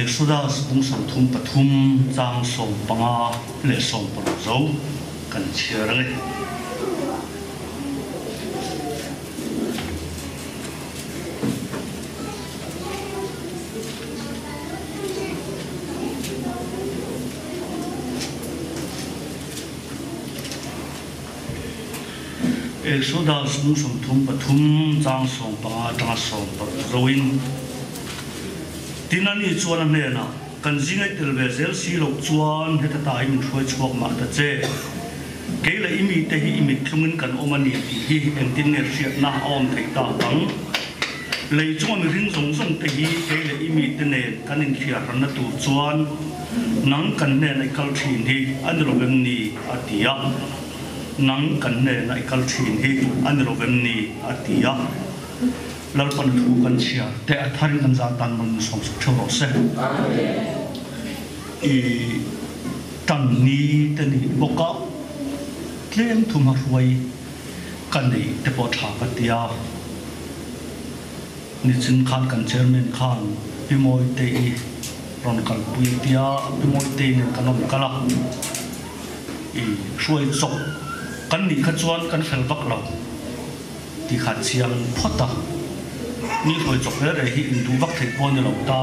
Exodus bung 33 chang 15 leh 16 zo kan chhiar ang e. Exodus bung 33 chang 15 atanga 16 zoin Tin ani chuan a hnenah, Kan zingai tel ve zel si loh chuan heta ta hi min hruai chhuak mah ta che. Kei leh i mite hi i mittlungin kan awm a ni tih hi engtin nge hriatna a awm thei tak ang? Lei chunga mihring zawng zawng te hi kei leh i mite nen kan inthliarhranna tur chuan nang kan hnena i kal thin hi a ni lo vem ni? a ti a. Nang kan hnena i kal thin hi a ni lo vem ni? a ti a. Lalpan thu kan chhiar te a tharin kan zah tan rawn insawm sak theuh rawh se. I tan ni te nih bawk a, tlem thu hmahruai ka neih te pawh tha ka ti a. Nichin khan kan chairman khan Pi Mawitei rawn kalpui a tia, Pi Mawitei nen kan awm kal a, i hruai chawp kan nih kha chuan kan fel vak lo. Ti kha chiang phawt a, mi hruai chawp reh reh hi induh vak theih pawh a ni lo ta.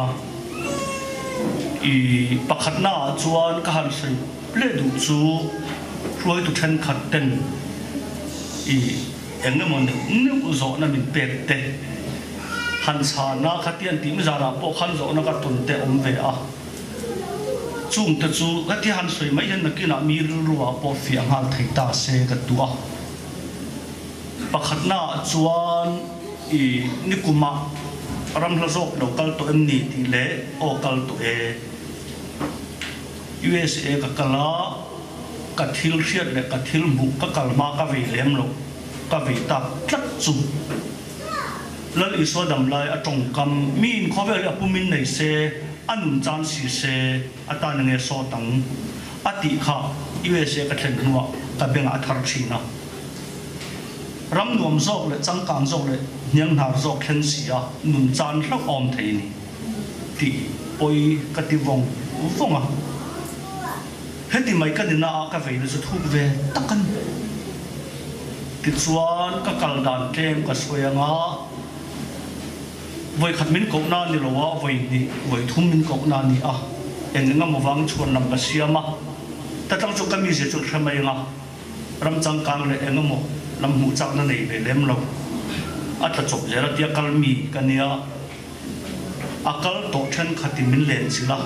I pakhatna ah chuan ka han sawi leh duh chu hruaitu thenkhat ten i eng emaw neuh neuh zawhna min pek te han chhana kha ti an tih mi zanah pawh khan zawhna ka tawn te awm ve a. Chungte chu heti han sawi mai hian nakinah mi rilru ah pawh fiah nghal thei ta se ka duh a. Pakhatna ah chuan i nikumah ramhla zawk lo kal tawh em ni tih leh aw kal tawh e. USA ka kal a, ka thil hriat leh ka thil hmuh ka kal hma ka vei lem lo, ka vei tak tlat chu. Lal Isua dam lai a tawngkam, miin khawvel hi a pumin nei se, a nun chan si se, a tan enge sawt ang a tih kha USA ka thlen hnuah ka bengah a thar thin a. Ram nuam zawk leh changkang zawk leh hnianghnar zawk thleng si a nun chan hlauh awm thei ni tih pawi ka ti vawng vawng a. Heti mai ka nina ah ka veina chu thuk ve tak a ni. Tichuan ka kal dan tlem ka sawi anga vawi khat min kohna a ni lo a, vawi hnih, vawi thum min kohna a ni a, eng eng emaw vang chhuan lam ka siam a, ta tang chu ka mizia chu hre mai anga. Ram changkang leh eng emaw lam hmuh chakna nei ve lem lo. A tla chawp zel a tia kal mi ka nia. A kal tawh thenkhatin min len chilh a,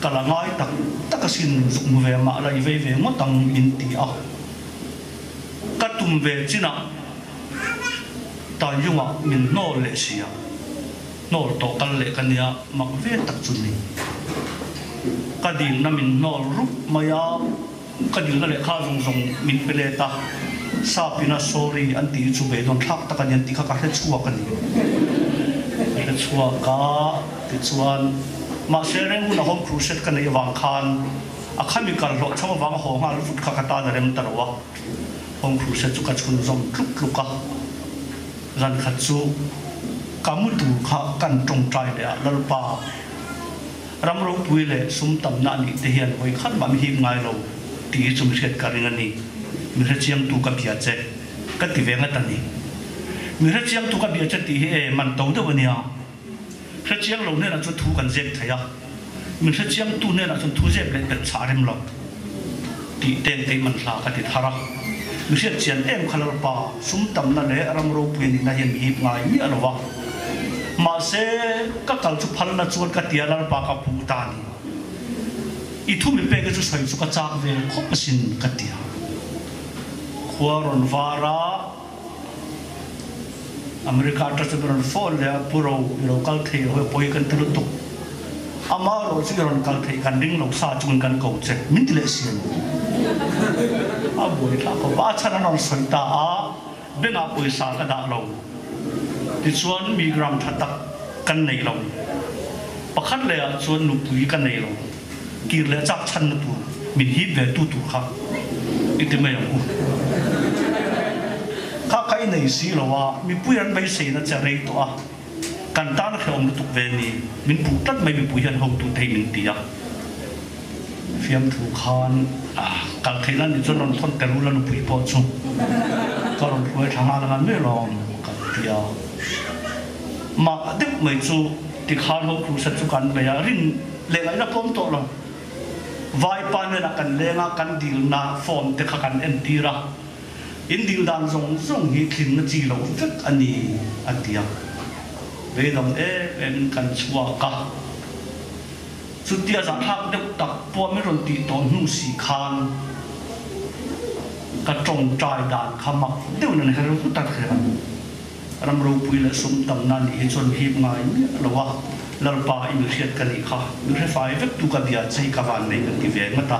ka la ngai tak tak asin zuk hmu ve mah la i vei ve ngawt ang min ti a. Ka tum ve chinah Taiyungah min hnawl leh si a, hnawl tawh kal leh ka nia mak ve tak chu ni. Ka dilna min hnawl rup mai a. Ka dilna lehkha zawng zawng min pe let a, Sapina sorry an tih chu beidawn thlak tak a ni an tih kha ka hre chhuak a ni. Ka hre chhuak a, tichuan mahse reng hun a home crusade ka neih avang khan a khami kal hlawh chho avanga haw nghal vut kha ka tan a rem ta lo a, home crusade chu ka chhunzawm tluk tluk a, zan khat chu ka mu tur kha kan tawngtai leh a, Lalpa. Ram ropui leh sum tamna a nih te hian vawi khat mah mi hip ngai lo tih hi chu mi hriat ka ring a ni. Mi hrechiangtu ka bia che ka ti ve ngat a ni. Mi hrechiangtu ka bia che tih hi e man to deuh a nia. Hrechiang lo hnenah chuan thu kan zep thei a, min hrechiangtu hnenah chuan thu zep leh belh chah rem lo tih ten kei man hla ka ti thar a. Mi hriatchian em kha Lalpa sum tamna leh ram ropui a nihna hian mi hip ngai miah lo va. Mahse, ka kal chu phalna chuan ka tia Lalpa ka phu ta ni. I thu mi pek chu sawi chu ka chak ve khawp asin ka tia. Khua rawn var a, America atang chuan ka rawn phone leh a, Pu Ro, i lo kal thei lo hei pawi kan ti lutuk. Amah erawh chu i rawn kal theih kan ring lo sa chungin kan ko che, min ti leh si a ni. A buai thlak khawp a, a chhan an rawn sawi ta a. Bengah pawisa ka dah lo. Tichuan mi gram tha tak kan nei lo. Pakhat leh ah chuan nupui ka nei lo. Kir leh chak chhanna tur min hip ve tu tur kha i ti mai ang u. Kha kha i nei si lo a, mipui an beiseina che rei tawh a. Kan tan a hrehawm lutuk ve ni, min puh tlat mai mipui hian hotu te hi min ti a. Fiamthu khan kal theih na nih chuan rawn thawn tel ula nupui pawh chu ka rawn hruai thla nghal anga mai lawm ka ti a. Mah deuh mai chu tikhan ho crusade chu kan bei a, rin leh ngaihna pawm tawh lo. Vaipa hnenah kan leng a, kan dilna form te kha kan entir a. In dil dan zawng zawng hi tlinna chi loh vek a ni, a ti a. Beidawng em emin kan chhuak a. Chutia zahthlak deuh tak pawh min rawn tih tawh hnu si khan ka tawngtai dan kha mak deuhin an her vut a hriat. Ram ropui leh sum tamna nih hi chuan hip ngai miah lo a, Lalpa i mi hriat ka nih kha, mi hre fai vek tu ka bia che hi ka van nei ka ti ve ngat a.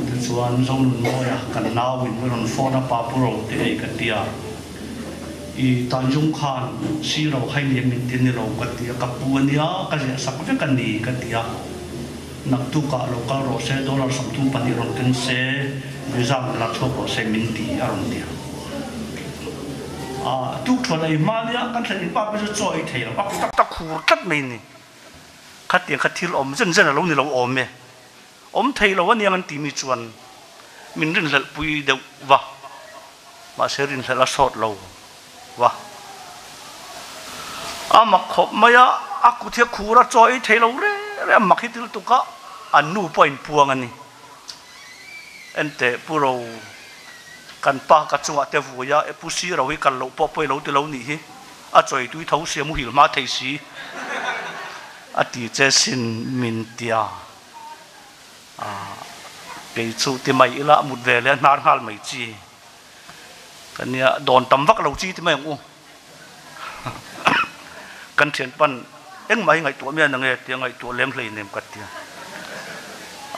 Tichuan Zonunmawia kan nauin mi rawn phone a pa pu ro te ei ka ti a, i Tanjung khan si ro khai liam min ti ni lo ka ti a, ka pu a nia ka ziah sak vek a ni ka ti a, naktukah lo kal rawh se dollar 32 rawn keng se visa min la chhuak rawh se min ti a rawn ti a. A tuk thuan ei hma nia kan thlen in pa pawh chu chaw ei thei lo a tak tak khur tlat mai ni. Khatiang kha thil awm zen zen a lo ni lo awm e. Awm thei lo aniang an ti mi chuan min rinhlelh pui deuh va, mahse rinhlelh a sawt lo va. A mak khawp mai a, a kut hi a khur a, chaw ei thei lo re re a mak hi til tuk a, an nu pawh a inpuang a ni. Enteh Pu Ro, kan pa ka chungah te vui a, e Pu Si Ro hi kal loh pawh pawi lo ti lo nih hi, a chawi tui tho sia muhil hma thei si a ti che sin min tia a, kei chu ti mai ila mut ve leh a hnar nghal mai chi ka nia, dawn tam vak lo chi ti mai ang u. Kan thianpan engmah hi ngaihtuah miah nge tia ngaihtuah lem hlei nem ka tia.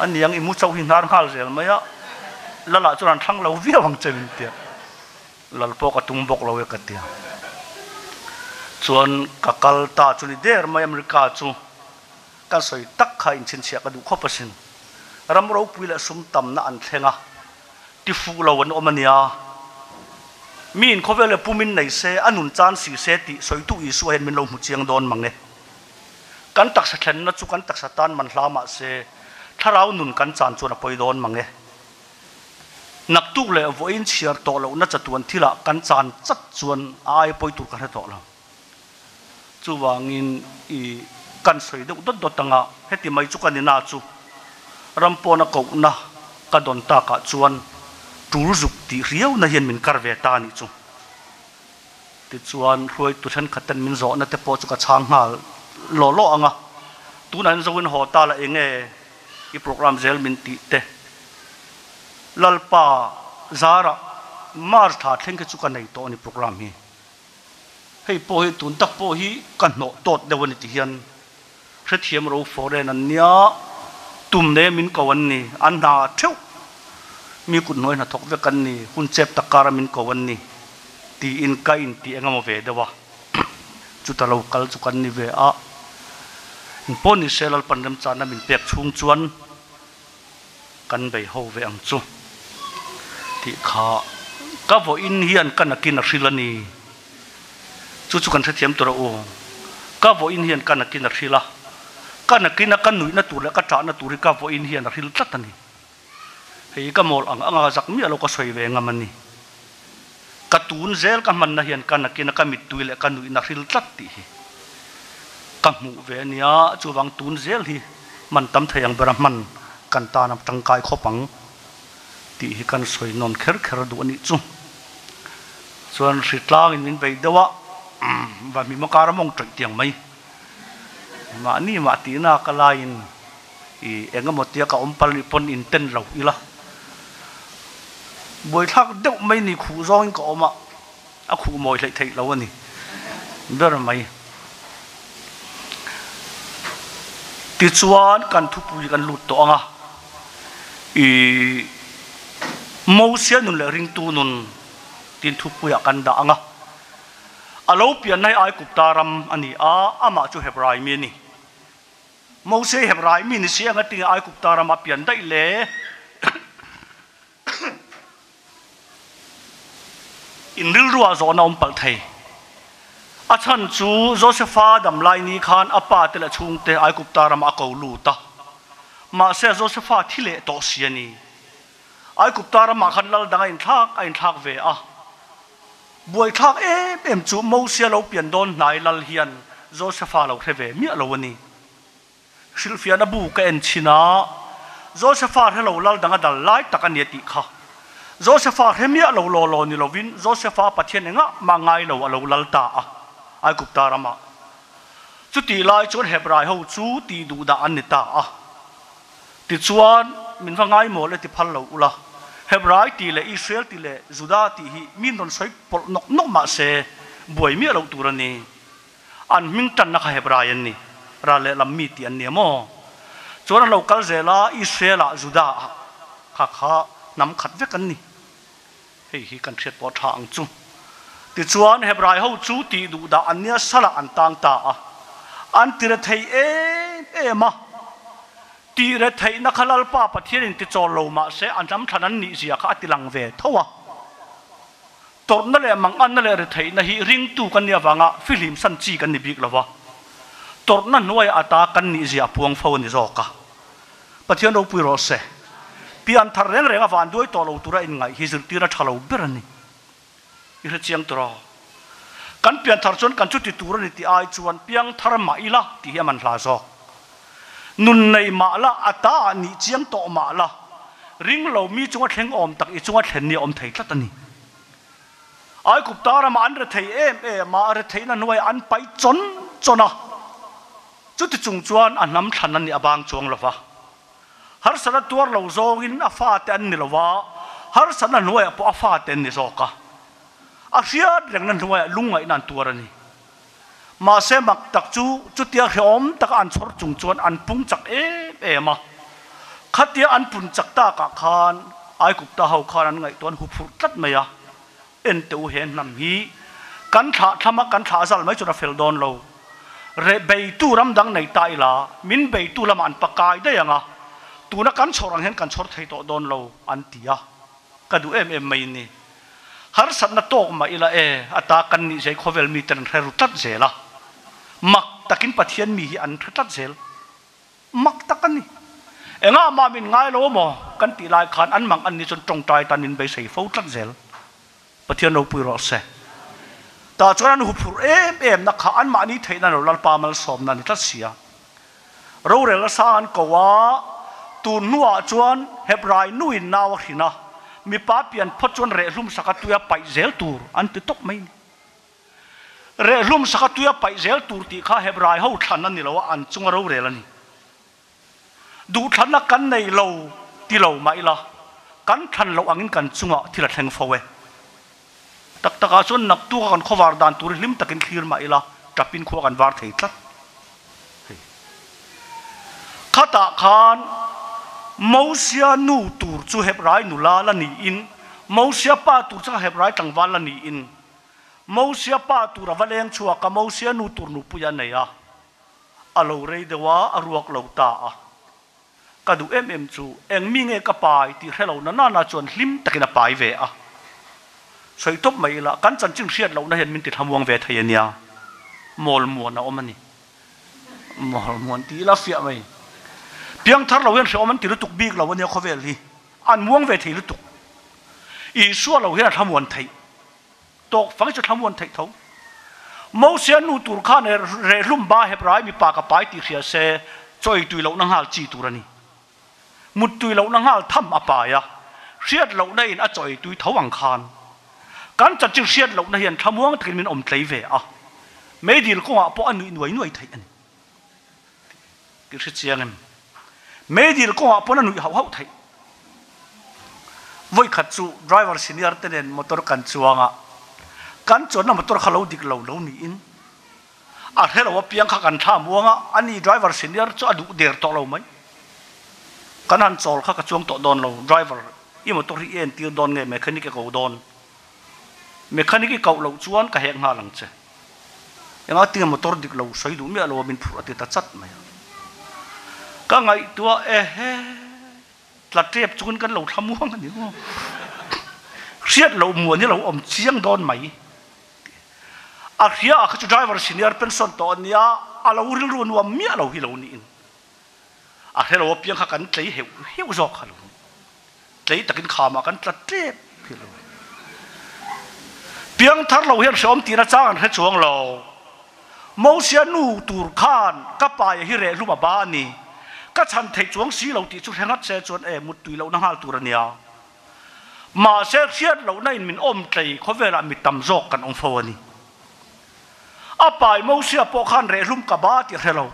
A niang i mu chauh hi hnar nghal zel mai a, Lala chuan an thlang lo viau ang che min tia. Lal pawh ka tum bawk lo e ka tia. Chuan ka kal ta chu ni der mai America chu kan sawi tak kha inchhinchhiah ka duh khawp asin. Ram ropui leh sum tamna an thleng a. Ti fuh lo an awm a nia. Miin khawvel leh pumin nei se, a nun chan si se tih sawitu Isua hian min lo hmu chiang dawn mang e. Kan taksa thlenna chu kan taksa tan man hla mah se, thlarau nun kan chan chuan a pawi dawn mang e. Naktuk leh vawiin chhiar tawh lohna chatuan thilah kan chan chat chuan a ai pawi tur ka hre tawh lo. Chuvangin i kan sawi deuh dawt dawt anga heti mai chu ka ni na chu ram pawna kohna ka dawn takah chuan tul zuk tih riauna hian min kar ve ta a nih chu. Tichuan hruaitu thenkhat ten min zawhna te pawh chu ka chhang nghal law law anga tunah hian Zoin haw ta la enge i program zel min tih te Lalpa zarah March thla thleng khi chu ka nei tawh a ni program hi. Hei pawh hi tun tak pawh hi ka hnawh tawt deuh a ni ti hian hrethiam ro foreign an nia, tum nei a min ko an ni, an hna theuh mi kut hnuai hnathawk vek an ni, hun chep tak kara min ko an ni tiin ka intih eng emaw ve deuh a, chuta lo kal chu kan ni ve a, engpawh ni se Lalpan remchana min pek chhung chuan Kan bei ho ve ang chu tih kha ka vawiin hian ka nakin a hril a ni. Chu chu kan hrethiam tur a u. Ka vawiin hian ka nakin a hril a, ka nakin a ka nuihna tur leh ka ṭahna tur hi ka vawiin hian a hril tlat a ni. Hei ka mawl ang anga zak miah lo ka sawi ve ngam a ni. Ka tun zel ka hmanna hian ka nakin a ka mittui leh ka nuihna hril tlat tih hi ka hmuh ve a nia, chuvang tun zel hi hman tam thei ang bera hman kan tan a tangkai khawp ang tih hi kan sawi nawn kher kher duh a nih chu. Chuan hritlangin min bei deuh a, va hmim a kar a mawng tawih tiang mai. Mahni mah tihna ka laiin I eng emaw tia ka awm pal nih pawn in ten lo ila. Buaithlak deuh mai ni khuh zawngin ka awm a, a khuh mawi hleih theih lo a ni ber mai. Tichuan kan thupui kan lut tawh ang a, i Mosia nun leh ringtu nun tin thupuiah kan dah ang a. A lo pianna hi Aigupta ram a ni a, amah chu Hebrai mi a ni. Mose Hebrai mi ni si anga tinge Aigupta rama pian daih le? In rilruah zawhna awm palh thei. A chhan chu Josefa dam lai ni khan a pa te leh chhungte Aigupta ramah a ko lut a. Mahse Josefa thi leh tawh si a ni. Aigupta ramah khan lal dang a inthlak a inthlak ve a. Buaithlak em em chu Mosia lo pian dawn hnai lal hian Josefa lo hre ve miah lo a ni. Hrilhfiahna bu ka en chhin a, Josefa hre lo lal dang a dal lai tak a nia tih kha. Josefa hre miah lo law law ni lovin Josefa Pathian engah mah ngai lo a lo lal ta a, Aigupta ramah. Chutih lai chuan Hebrai ho chu tih duh dah an ni ta a. Tichuan, min va ngai mawl e ti phal lo ula, Hebrai tih leh Israel tih leh Juda tih hi min rawn sawi pawlh nawk nawk mah se buai miah loh tur a ni. An hming tanna kha Hebrai an ni, ral lehlam mi tih an ni a maw? Chuan an lo kal zel a, Israel-ah, Judah-ah kha kha hnam khat vek an ni. Hei hi kan hriat pawh a tha ang chu. Tichuan, Hebrai ho chu tih duh dah an nia salah an tang ta a. An ti rethei em em a. Tih retheihna kha Lalpa Pathianin tichawl lo mah se an hnam thlan an nih zia kha a ti lang ve tho a. Tawrhna leh manganna leh retheihna hi ringtu kan nih avanga fihlim san chi kan ni bik lo va, tawrhna hnuaiah ata kan nih zia a puang fo a ni zawk a. Pathian ropui rawh se. Pian thar reng reng a van duai tawh lo tura inngaih hi zirtir a tha lo ber a ni. I hre chiang tawh. Kan pian thar chuan kan chuti tur a ni tih ai chuan piang thar mah ila tih hi a man hla zawk. Nun nei mah la, a ta ah nih chiang tawh mah la, ring lo mi chunga thleng awm tak i chunga thlen ni a awm thei tlat a ni. Aigupta ramah an rethei em em a, retheihna hnuaiah an pai chawn chawn a, chuti chung chuan a hnam thlan an nih a bang chuang lo va. Harsatna tuar lo zawngin a fate an ni lo va, harsatna hnuaiah pawh a fate an ni zawk a. A hriat rengna hnuaiah lungngaihna an tuar a ni. Mahse mak tak chu chutia hrehawm taka an chhawr chung chuan an pung chak em em a. Khatia an pun chak takah khan Aigupta ho khan an ngaihtuah an huphurh tlat mai a, Ente u he hnam hi kan thlah thlam a, kan thlah zal mai chuan a fel dawn lo. Reh beitu ram dang nei ta ila min beitu lamah an pakai daih ang a, tuna kan chhawr ang hian kan chhawr thei tawh dawn lo an ti a, ka duh em em mai ni. Harsatna tawk mah ila e, a ta kan nih zai khawvel miten an hre ru tlat zel a. Mak takin Pathian mi hi an hre tlat zel. Mak tak a ni. Engah mah min ngai lo maw? Kan tih lai khan an mang an ni chuan tawngtai tan min beisei fo tlat zel. Pathian ropui rawh se. Tah chuan an huphurh em em na kha anmahni theihna lo Lalpa malsawmna a ni tlat sia. Rorel a sang an ko a, tun hnuah chuan Hebrai nuin nau a hrin a, mipa pian phawt chuan rehlum saka tuia paih zel tur an ti tawp mai ni. Rehlum saka tuia paih zel tur tih kha Hebrai ho thlan a ni lo a, an chunga rorel a ni. Duhthlanna kan nei lo ti lo mah ila, kan thlan loh angin kan chungah thil a thleng fo e. Tak takah chuan naktuk a kan khawvar dan tur hi hlim takin thlir mah ila, tapin khua kan var thei tlat. Hei. Khatah khan Mosia nu tur chu Hebrai nula la niin, Mosia pa tur chu Hebrai tlangval la niin, Mosia pa tur a va leng chhuak a, Mosia nu tur nupui a nei a, a lo rei deuh a, a ruak lo ta a. Ka duh em em chu eng mi nge ka pai tih hre lo na nana chuan hlim takin a pai ve a. Sawi tawp mai ila, kan chanchin hriat lohna hian min ti thlamuang ve thei a nia. Mawl muan a awm a ni. Mawl muan tih ila fiah mai. Piangthar lo hian hrehawm an ti lutuk bik lo a nia khawvel hi. An muang ve thei lutuk. Isua lo hian a thlamuan theih. Tawk fang hi chu thlamuan theih tho. Mosia nu tur khan rehlum ba Hebrai mipa ka pai tih hria se chawi tui lohna nghal chi tur a ni. Mut tui lohna nghal tham a pai a, hriat lohna in a chawi tui tho ang khan. Kan chanchin hriat lohna hian thlamuang takin min awm tlei ve a, meidil kawngah pawh a nuih nuai nuai theih a ni. Tih hre chiang em? Meidil kawngah pawn a nuih hauh hauh theih. Vawikhat chu driver senior te nen motor kan chuang a, kan chuanna motor kha lo dik lo lo niin a hre lo apiang kha kan thla muang a, ani driver senior chu a duh der tawh lo mai. Kan han chawl kha ka chuang tawh dawn lo, driver i motor hi i entir dawn nge mechanic i ko dawn? Mechanic i koh loh chuan ka hek nghal ang che. Engah tinge motor dik lo sawi duh miah lo a min phurh a ti ta chat mai a. Ka ngaihtuah ehe tla tep chungin kan lo thla muang a ni maw. Hriat loh muan hi lo awm chiang dawn mai. A hria a kha chu driver senior pension tawh a nia, a lo rilru nuam miah lo hi lo niin. A hre lo apiang kha kan tlei heuh heuh zawk kha lo ni. Tlei takin khamah kan tla tep hi lo ni. Piangthar lo hian hreawm tihna chang an hre chuang lo. Mosia nu tur khan ka paia hi rehhlum a ba a ni. Ka chhan theih chuang si lo tih chu hre ngat se chuan e muttui lohna nghal tur a nia. Mahse hriat lohna in min awm tlei khawvelah mi tam zawk kan awm fo a ni. A pai Mosia pawh khan rehlum ka ba tih hre lo.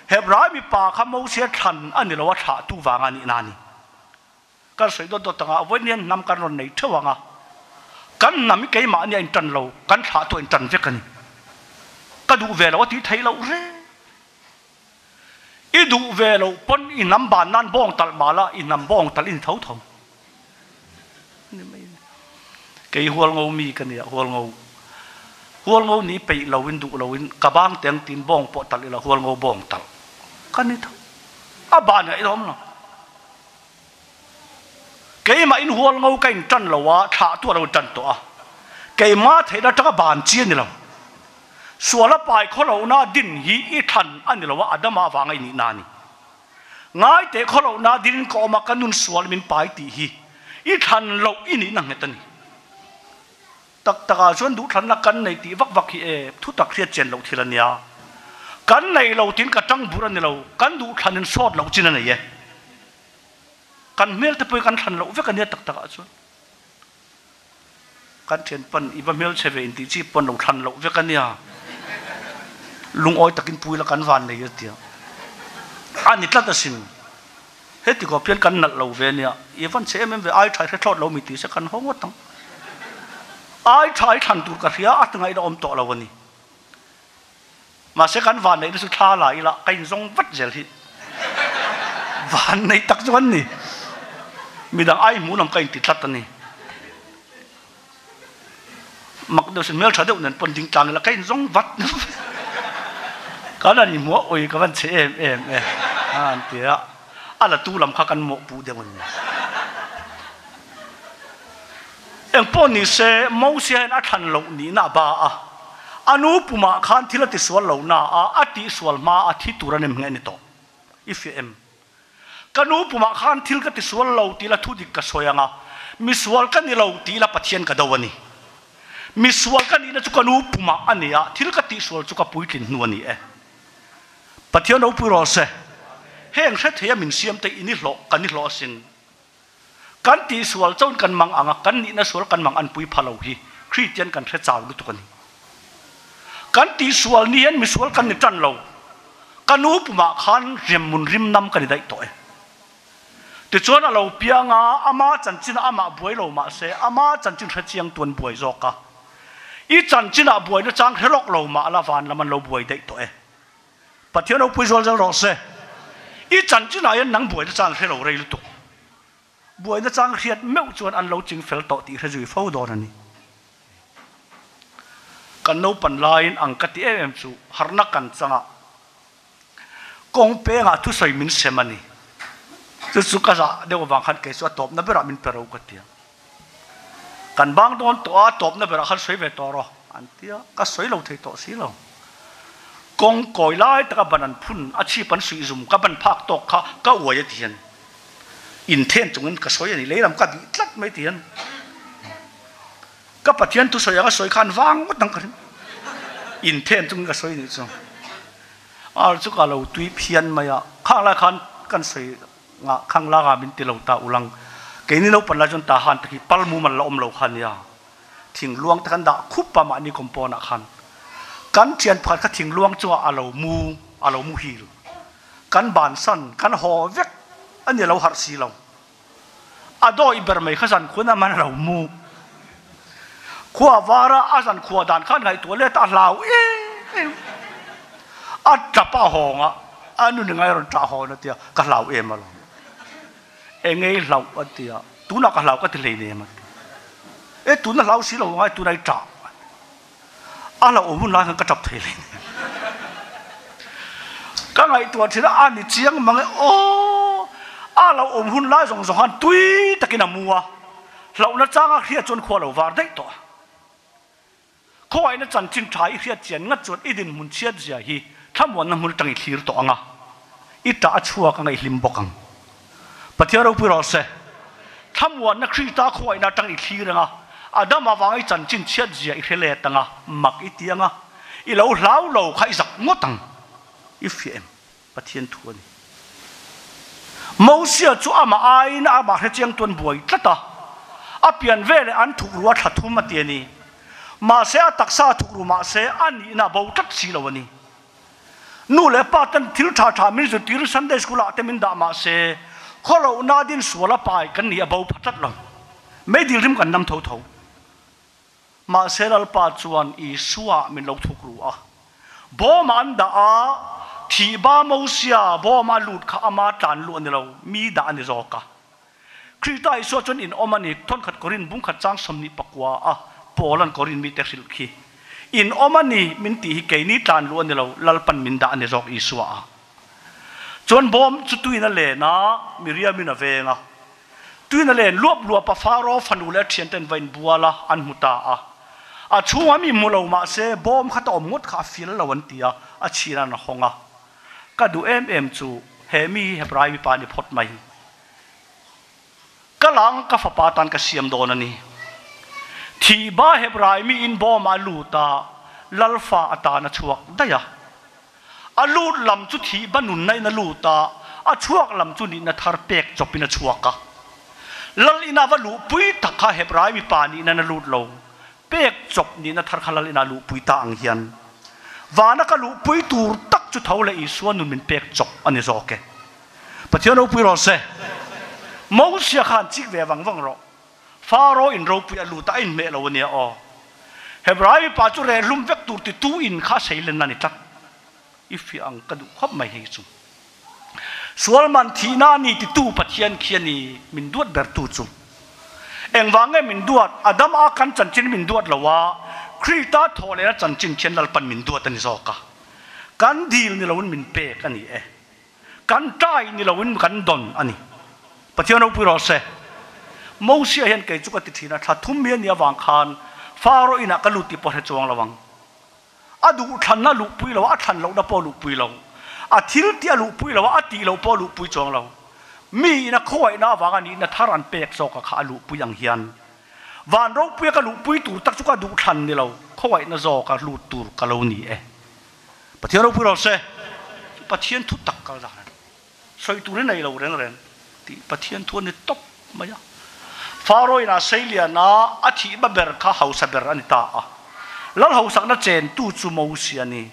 Hebrai mipa kha Mosia thlan a ni lo a thlah tu vang a nihna a ni. Kan sawi dawt dawt anga vawiin hian hnam kan rawn nei theuh ang a, kan hnam hi keimahni a intan lo, kan thlah tu a intan vek a ni. Ka duh ve lo a tih theih loh reng. I duh ve loh pawn i hnam ban nan bawng talh mah la, i hnam bawng talh i ni tho tho. Ni mai ni. Kei Hualngo mi ka nia, Hualngo. Hualngo ni peih lo in duh lo in ka bang teng tin bawng pawh talh ila Hualngo bawng talh ka ni tho. A ban ah i awm lo. Keimah in Hualngo ka in tan lo a, thlah tu a lo in tan tawh a. Keimah theihna atanga ban chi a ni lo. Sual a pai khaw lohna din hi i thlan a ni lo a, Adama avanga i nihna a ni. Ngai teh khaw lohna dinin ka awm a, ka nun sual min pai tih hi i thlan loh i nihna nghet a ni. Tak takah chuan duhthlanna kan nei tih vak vak hi e, thu tak hriat chen loh thil a nia. Kan nei lo tiin ka tang bur a ni lo, kan duhthlanin sawt loh chin a nei e. Kan hmel te pawhin kan thlan loh vek a nia tak takah chuan. Kan thian pan i va hmelchhe ve intih chi pawn lo thlan loh vek a nia. Lungawi takin pui la kan van nei a tia. A ni tlat asin. Heti khawp hian kan nalh lo ve nia. I van chhe em em ve ai tha i hre thlawt lo mi tih se kan haw ngawt ang. Ai tha i thlan tur ka hria a ti ngaihna awm tawh lo a ni. Mahse kan van neihna chu thla la ila ka inzawng vat zel hi van nei tak chu an ni. Midang ai hmuh lam ka inti tlat a ni. Mak deuh sin hmeltha deuh nen pawn ding tlang ila ka inzawng vat kan an inhmuh a ui ka van che em em e an ti a, a la tu lam kha kan mawhpuh deuh a ni. Engpawh ni se, Mosia hian a thlan loh nihna a ba a. A nu pumah khan thil a tisual lo na a, a tihsual hma a thi tur a nem nge a ni tawh. I fiah em? Ka nu pumah khan thil ka tisual lo tih la thudik ka sawi ang a, misual ka ni lo tih la Pathian ka do a ni. Misual ka nihna chu ka nu pumah a ni a, thil ka tihsual chu ka puitlin hnu a ni e. Pathian ropui rawh se, heng hre theia min siamte in i hlawh, kan i hlawh asin. Kan tihsual chaun kan mang ang a, kan nihna sual kan mang anpui pha lo hi Kristian kan hre chau lutuk a ni. Kan tihsual ni hian misual kan ni tan lo. Ka nu pumah khan riammun rimnam ka ni daih tawh e. Tichuan a lo piang a, ama chanchinah amah buai lo mah se, ama chanchin hre chiang tu an buai zawk a. I chanchinah buaina chang hre lawk lo mah la van lam an lo buai daih tawh e. Pathian ropui zual zel rawh se. I chanchinah hian nang buaina chang hre lo rei lutuk. Buaina chang hriat meuh chuan an lo ching fel tawh tih hre zui fo dawn a ni. Kan naupan laiin ang ka ti em em chu harhna kan changah kawng pengah thusawi min sem a ni. Chu chu ka zah deuh avang khan kei chu a tawpna berah min pe ro ka ti a. Kan bang dawn tawh a, tawpna berah khan sawi ve tawh rawh an ti a, ka sawi lo thei tawh si lo. Kawng kawi lai taka ban an phun, a chhip an suih zum, ka ban phak tawk kha ka uai a ti hian inthen chungin ka sawi a ni, leilam ka bih tlat mai ti hian ka Pathian thusawi anga sawi khan vang ngawt ang ka ring, inthen chungin ka sawi nih chu. Ar chu ka lo tui phian mai a, khang lai khan kan sawi Ngah khang lak ah min ti lo ta ulang. Keini naupan lai chuan Tahan te khi pal mumal la awm lo kha nia. Thingluang te kan dah khup a mahni compound ah khan. Kan thian pakhat kha thingluang chungah a lo mu, a lo muhil. Kan bansan, kan haw vek a ni lo harh si lo. A dawih ber mai kha zankhua na man a lo mu. Khua var a a zankhua dan khan ngaihtuah let a hlau em em. A tap a hawng a, a nu ni ngai rawn tah hawn a tia, ka hlau em alawm. Engei hlauh a tia, tunah ka hlau ka ti hlei nem a ti. E tuna hlau si lo ngai tuna i tah. A hlauhawm hun lai khan ka tap thei hlei nem. Ka ngaihtuah thin a, a ni chiang mang e aw, a hlauhawm hun lai zawng zawng khan tui takin a mu a, hlauhna changa hriat chuan khua lo var daih tawh a. Khawngaihna chanchin tha i hriat chian ngat chuan i dinhmun chhiat zia hi thlamuanna hmun atang i thlir tawh ang a, i tah a chhuak anga i hlim bawk ang. Pathian ropui rawh se. Thlamuanna Krista khawngaihna atang i thlir ang a, Adam avanga i chanchin chhiat zia i hre let ang a, mak i ti ang a, i lo hlau lo kha i zak ngawt ang. I hria em? Pathian thu a ni. Mosia chu amah aiin amah hrechiang tuan buai tlat a, a pian veleh an thukru a thla thum a ti a ni. Mahse a taksa a thukru mahse a nihna a bo tlat si lo a ni. Nu leh pa ten thil tha tha min zirtir Sunday school ah te min dah mahse khawlohna din sual a pai kan nih a bo pha tlat lo. Meidil rim kan nam tho tho. Mahse Lalpa chuan Isua min lo thuk ru a. Bawmah an dah a, thihba Mosia bawma lut kha ama tlan luh a ni lo, mi dah a ni zawk a. Krista Isua chuan in awm a ni, thawnkhat Korin bungkhat chang 24 a Paula'n Korin mite hrilh khi. In awm a ni min tih hi keini tlan luh a ni lo, Lalpan min dah a ni zawk Isua a. Chuan bawm chu tuin a len a, Miriamin a veng a. Tuin a len luap luap a, Faro fanu leh a thianten va inbual a, an hmu ta a. A chhungah mi hmu lo mah se, bawm khat a awm ngawt kha a fil lo an ti a, a chhin an hawng a. Ka duh em em chu, he mi hi Hebrai mipa a ni phawt mai. Ka lang ka fapa tan ka siam dawn a ni. Thihba Hebrai miin bawmah a lut a, Lalfa atan a chhuak daih a. A lut lam chu thihba nunna in a lut a, a chhuak lam chu nihna thar pek chawpin a chhuak a. Lal ina va luhpui tak kha Hebrai mipa nihna in a lut lo, pek chawp nihna thar kha lal ina luhpui ta ang hian vana ka luhpui tur tak chu tho leh Isua nun min pek chawp a ni zawk e. Pathian ropui rawh se. Mosia khan chik ve vang vang rawh. Faro in ropui a lut a, a inhmeh lo a nia aw. Hebrai mipa chu rehlum vek tur titu in kha seilen a ni tlat. I fiah ang ka duh khawp mai hei chu. Sual man thihna a ni titu Pathian khi a ni min duat bertu chu. Engvang nge min duat? Adam a kan chanchin min duat lo a, Krista thawh lehna chanchin khian Lalpan min duat a ni zawk a. Kan dil ni loin min pek a ni e. Kan tai ni loin kan dawn a ni. Pathian ropui rawh se. Mosia hian kei chu ka ti thin a, thla thum mi a nih avang khan Faro inah ka lut tih pawh hre chuang lo ang. A duh thlanna luhpui lo a, a thlan lohna pawh luhpui lo. A thil tih a luhpui lo a, a tih loh pawh luhpui chuang lo. Mi ina khawngaihna avanga nihna thar an pek zawka kha a luhpui ang hian van ropuia ka luhpui tur tak chu ka duh thlan ni lo, khawngaihna zawka lut tur ka lo ni e. Pathian ropui rawh se, chu Pathian thu tak kal dan a ni. Sawi tur hi nei lo reng reng tih Pathian thu a ni tawp mai a. Faro inah Seiliana a thihba ber kha hausa ber a ni ta a. Lal hausakna chentu chu Mosia a ni.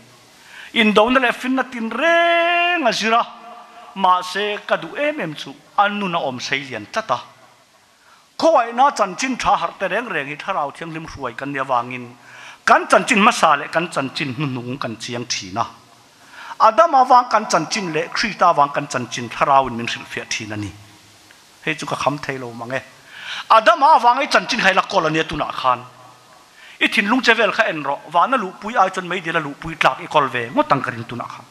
Indona leh finna tinreng a zir a, mahse ka duh em em chu a nun a awm Seilian tlat a. Khawngaihna chanchin tha harh te reng reng hi Thlarau Thianghlim hruai kan nih avangin kan chanchin hmasa leh kan chanchin hnuhnung kan chiang thin a. Adam avang kan chanchin leh Krista avang kan chanchin Thlarauin min hrilhfiah thin a ni. Hei chu ka kham thei lo mang e. Adama avanga i chanchin kha i la kawl a nia tunah khan. I thinlung che vel kha en rawh, vana luhpui ai chuan meidil a luhpui tlak i kawl ve ngawt ang ka ring tunah khan.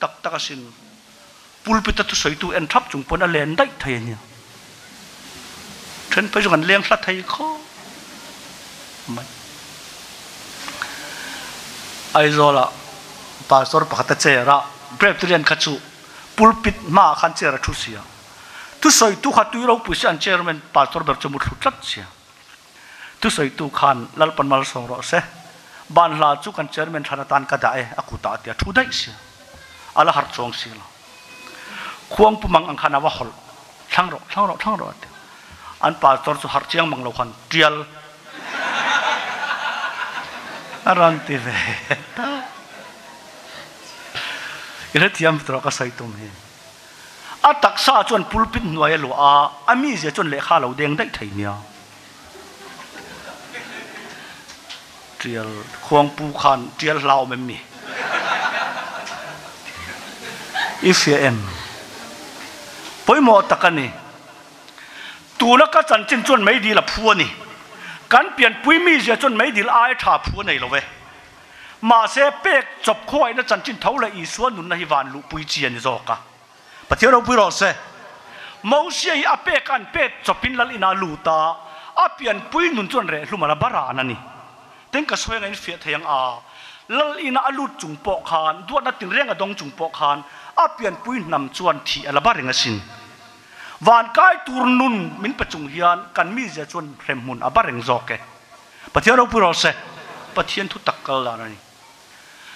Tak tak asin. Pulpit a thusawitu en thap chung pawn a len daih thei a nia. Then phei chu kan leng hla thei khawp mai. Aizawl ah pastor pakhat a chair a, Presbyterian kha chu pulpit hmaah khan chair a thu sia. Thusawitu kha tui ropui si an chairman pastor ber chu muthlu tlat sia. Thusawitu khan Lalpan malsawm rawh se, Banhla chu kan chairman thlan atan ka dah e, a kutah a ti a, thu daih sia. A la harh chuang si lo. Khuang pu mang ang khan a va hawlh, thlang rawh, thlang rawh, thlang rawh a ti. An pastor chu harh chiang mang lo khan tial a rawn ti ve ta. I hrethiam tawh ka sawi tum hi. A taksa chuan pulpit hnuai a luah a, a mizia chuan lehkha a lo deng daih thei nia. Tial khuangpu khan tial hla awm em ni? I hria em? Pawimawh tak a ni. Tuna ka chanchin chuan meidil a phu a ni. Kan pianpui mizia chuan meidil aia tha phu a nei lo ve. Mahse, pek chawp khawngaihna chanchin tho leh Isua nunna hi van luhpui chi a ni zawk a. Pathian ropui rawh se. Mosia hi a pek an pek chawpin lal inah a lut a, a pianpui nun chuan rehhlum a la bar an a ni. Teng ka sawi anga in fiah thei ang a, Lal ina a lut chung pawh khan, duatna tinreng a dawng chung pawh khan a pianpui hnam chuan thih a la ba reng asin. Van kai tur nun min pe chung hian kan mizia chuan hremhmun a ba reng zawk e. Pathian ropui rawh se, Pathian thu tak kal dan a ni.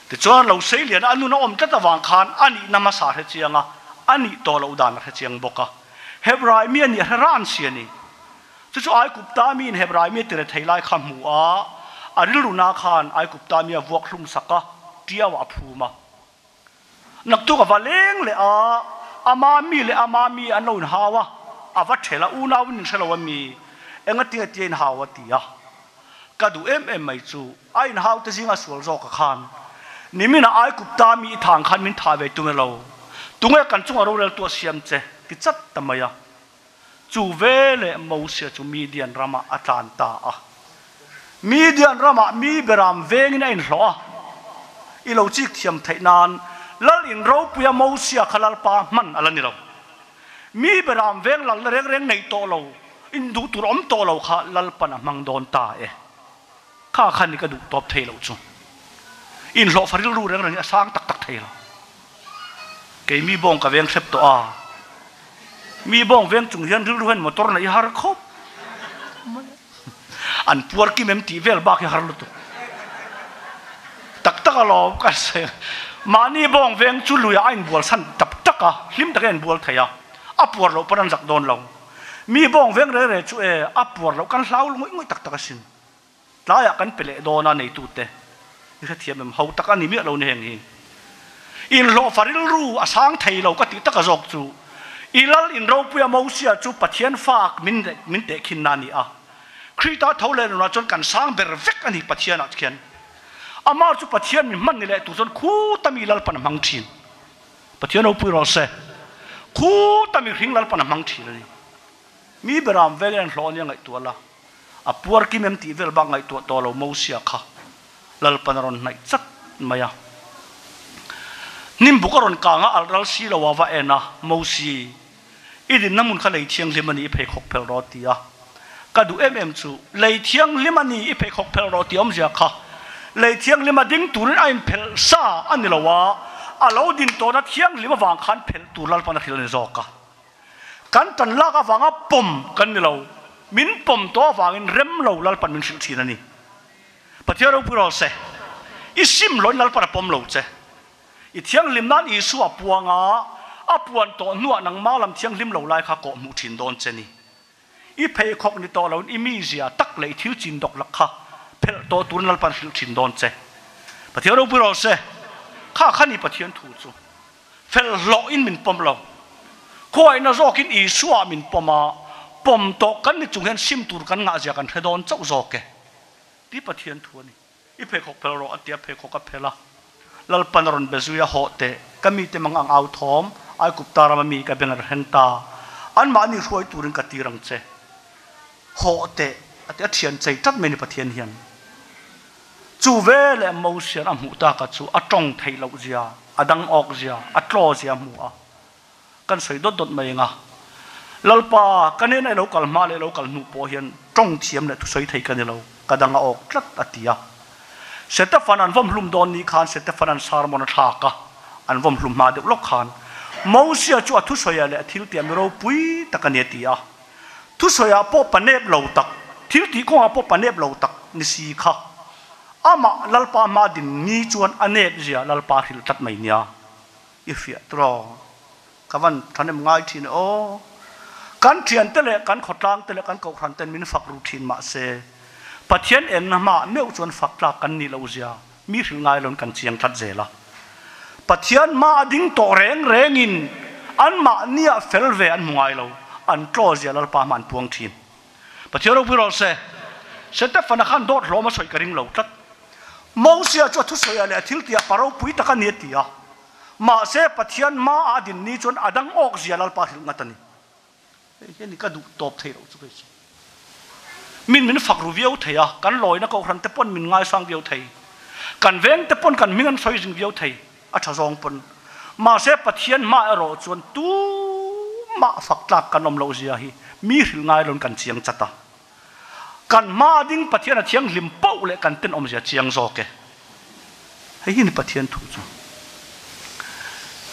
Tichuan lo sei lian a nun a awm tlat avang khan a nihna hmasa a hre chiang a, a nih tawh loh dan a hre chiang bawk a. Hebrai mi a nih a hre ran si a ni. Chu chu Aigupta miin Hebrai mi a ti rethei lai kha hmu a, a rilruna khan Aigupta mi a vuak hlum sak a, tiauah a phum a. Naktuk a va leng leh a, ama mi leh ama mi an lo inhau a, a va ṭhel a, unauin in hre lo a mi, engatinge tia inhau a ti a. Ka duh em em mai chu, a inhau te zinga sual zawk a khan, Niminah Aigupta mi i thang khan min thah ve tum e lo, tunge kan chunga roreltu a siam che? ti chat ta mai a. Chu veleh Mosia chu Midian ramah a tlan ta a. Midian ramah mi beram vengin a inhlawh a. I lo chik thiam theih nan Lal in ropuia Mosia kha Lalpa hman a la ni lo. Mi beram veng lalna reng reng nei tawh lo, in duh tur awm tawh lo kha Lalpan a hmang dawn ta e. Kha khan ni ka duh tawp thei lo chu. Inhlawh fa rilru reng reng hi a sang tak tak thei lo. Kei mi bawng ka veng hrep tawh a. Mi bawng veng chung hian rilru hian motor neih har khawp mai a. An puar kim em tih vel bak hi har lutuk. Tak tak alawm ka sawi. Mahni bawng veng chu luiah a inbual san tap tak a, hlim takin a inbual thei a. A puar loh pawn an zak dawn lo. Mi bawng veng reng reng chu e, a puar loh kan hlau ngawih ngawih tak tak asin. Tlaiah kan pe leh dawn a neitute i hrethiam em? Ho tak a ni miah lo ni heng hi. Inhlawhfa rilru a sang thei lo ka tih taka zawk chu i lal in ropuia Mosia chu Pathian fak min min tehkhinna a ni a. Krita tho leh nunah chuan kan sang ber vek a ni Pathianah khian. Amah chu Pathian mi hman ni leh tur chuan khuta mi Lalpan a hmang thin. Pathian ropui rawh se. Khuta mihring Lalpan a hmang thin a ni. Mi beram velin an hlawh ania ngaihtuah la. A puar kim em tih vel bak ngaihtuah tawh lo Mosia kha Lalpan a rawn hnaih chat mai a. Hnim buk a rawn kang a, alh ral si lo a va en a, Mosi, i dinna hmun kha lei thianghlim a ni, i pheikhawk phelh rawh a ti a. Ka duh em em chu, lei thianghlim a ni, i pheikhawk phelh rawh tih awmzia kha lei thianghlim a ding turin a inphelh sa a ni lo a, a lo din tawhna thianghlim avang khan phelh tur Lalpan a hrilh a ni zawk a. Kan tan lak avanga pawm kan ni lo, min pawm tawh avangin rem lo Lalpan min hrilh thin a ni. Pathian ropui rawh se, i sim loin Lalpan a pawm lo che. I thianghlim nan Isua a puang a, a puan tawh hnuah nangmah lam thianghlim lo lai kha kawh hmuh thin dawn che ni. I pheikhawk ni tawh loin i mizia tak leh i thil chin dawk lak kha phelh tawh turin Lalpan hrilh thin dawn che. Pathian ropui rawh se, kha kha ni Pathian thu chu. Fel hlawhin min pawm lo. Khuaina zawkin Isua min pawm a, pawm tawh kan ni chung hian sim tur kan ngahzia kan hre dawn chauh zawk e. Ti Pathian thu a ni. I pheikhawk phel rawh a ti a, pheikhawk a phel a. Lalpan a rawn be zui a, Hawh teh, ka mite mang ang au thawm, Aigupta rama mi ka beng a hren ta. Anmahni hruai turin ka tir ang che. Hawh teh, a ti a, thian chei tlat mai ni Pathian hian. Chu veleh Mosian a hmuh taka chu a tawng theih loh zia, a dang awk zia, a tlaw zia a hmu a. Kan sawi dawt dawt mai eng a. Lalpa, ka hnenah i lo kal hma leh lo kal hnu pawh hian tawng thiam leh thusawi thei ka ni lo, ka dang a awk tlat, a ti a. Setefan an vawm hlum dawn ni khan Setefan an sermon a thlak a, an vawm hlum hma deuh lawk khan Mosia chu a thusawiah leh a thiltiah mi ropui tak a ni a ti a. Thusawiah pawh pa nep lo tak, thil tih kawngah pawh pa nep lo tak ni si kha. Amah Lalpa hma din ni chuan a nep zia Lalpa hrilh tlat mai nia. I hriat tawh. Ka van thanem ngai thin e aw. Kan thiante leh kan khawtlang te leh kan kohhran ten min fak ru thin mahse Pathian enna hmaah meuh chuan fak tlak kan nih loh zia mi hrilh ngai loin kan chiang tlat zel a. Pathian hma a ding tawh reng rengin anmahnia fel ve an hmu ngai lo, an tlaw zia Lalpa hma an puang thin. Pathian ropui rawh se, Setefana khan dawt hlawm a sawi ka ring lo tlat. Mosia chu a thusawiah leh a thiltihah pa ropui tak a ni a ti a. Mahse Pathian hma a din ni chuan a dang awk zia Lalpa hrilh ngat a ni. Hei hian ka duh tawp thei loh chu kei chu. Min min fak ru viau thei a, kan lawina kohhran te pawn min ngaisang viau thei. Kan veng te pawn kan hming an sawi zing viau thei, a tha zawng pawn. Mahse Pathian hma erawh chuan tumah fak tlak kan awm loh zia hi mi hrilh ngai loin kan chiang chat a. Kan hma ding Pathian a thianghlim poh leh kan tenawmzia chiang zawk e. Hei hi ni Pathian thu chu.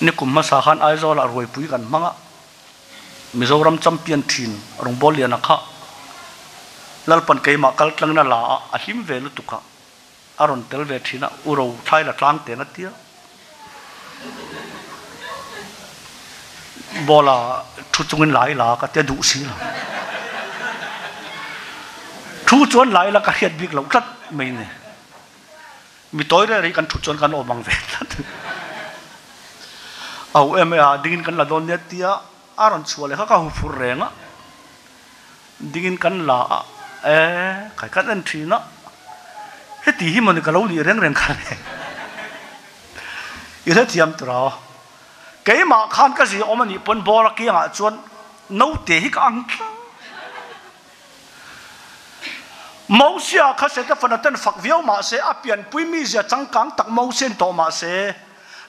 Nikum hmasa khan Aizawlah ruaipui kan hmang a, Mizoram champion thin Rawngbâwl Liana kha Lalpan keimah kal tlangin a la a, a hlim ve lutuk a, a rawn tel ve thin a, u ro thlai la tlang teng a tia. Ball a thu chungin lai la ka tia duh si lo. Thu chuan lai la ka hriat bik loh tlat mai ni. Mi tawi reh rih kan thut chuan kan awm ang ve tlat. Au em a dingin kan la dawn nia tia a rawn chhuah leh kha ka hu phur reng a. Dingin kan la a, e khai kan en thin a, heti hi mawni ka lo nih reng reng kha le. I hrethiam tura aw. Keimah khan ka zia awm a nih pawn bawr a kiangah chuan naute hi ka ang tlat. Mosia kha Setefana ten fak viau mah se, a pianpui mizia changkang tak Mosia ni tawh mah se,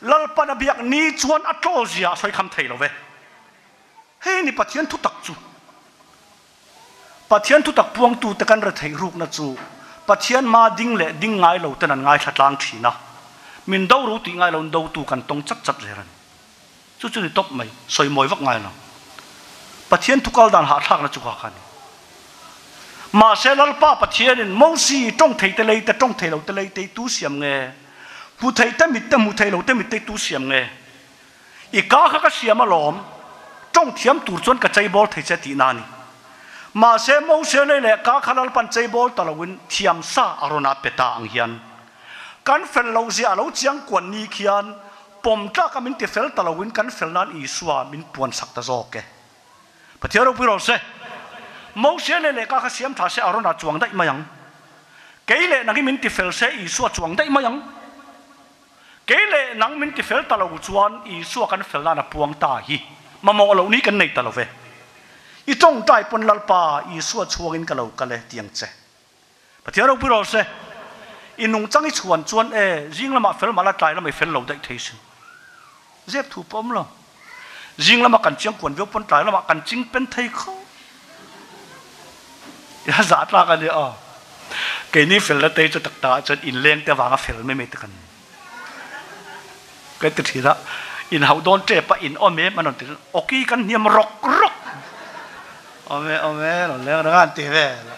Lalpan a biak ni chuan a tlawlzia a sawi kham thei lo ve. Hei ni Pathian thutak chu. Pathian thutak puangtute kan retheih rukna chu Pathian hma ding leh ding ngai lo ten an ngaithla tlang thin a, min do ru tih ngai loin dotu kan tawng chat chat zel a ni. Chu chu ni tawp mai, sawi mawi vak ngai lo. Pathian thu kal dan hahthlakna chu kha kha a ni. Mahse Lalpa Pathianin Mosi tawng thei te lei te tawng thei lo te lei te tu siam nge? Hmu thei te mit te hmu thei lo te mit te tu siam nge? I ka kha ka siam alawm, tawng thiam tur chuan ka cheibawl thei che tihna a ni. Mahse Mose lei leh ka kha Lalpan cheibawl ta loin thiam sa a rawn a pe ta ang hian kan fel loh zia a lo chiang kuan ni khian Pawm tlaka min ti fel ta loin kan fel nan Isua min puan sak ta zawk e. Pathian ropui rawh se. Mose leh lehkha kha siam tha se Arona chuang daih mai ang. Kei leh nang hi min ti fel se Isua chuang daih mai ang. Kei leh nang min ti fel ta lo chuan Isua kan fel nan a puang ta hi mamawh loh ni kan nei ta lo ve. I tawngtai pawn Lalpa Isua chhuangin ka lo kal e tiang che. Pathian ropui rawh se. I nungchang i chhuan chuan e, zing lamah fel mah la tlai lamah i fel lo daih thei sin. Zep thu pawh awm lo. Zing lamah kan chiang kuan viau pawn tlai lamah kan ching pen thei kho. I zah tlak a nia aw. Keini fel na te chu tak tak ah chuan inleng te avanga fel mai mai te kan ni. Ka ti thin a, in hauh dawn tep a in awm em an rawn ti awki kan hniam rawk rawk awm e awm e rawn leng reng a an ti vel a,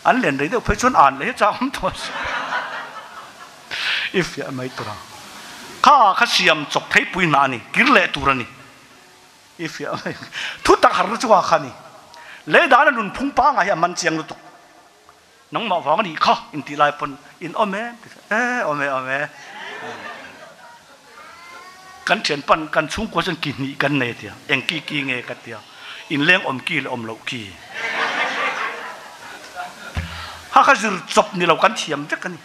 an len rei deuh phei chuan an leh hi chak awm tawh a i fiah mai tur ang kha kha siam chawp thei pui hna a ni kir leh tur a ni i fiah mai thu tak harna chu kha kha a ni lei dana nunphung pangai hi a man chiang lutuk. Nangmah vang a nih kha intih lai pawn in awm e ti e awm e awm e kan thian pan kan chhungkua chuan ki hnih kan nei tia eng ki ki nge ka tia inleng awm ki leh awm loh ki ha kha zir chawp ni lo kan thiam vek a ni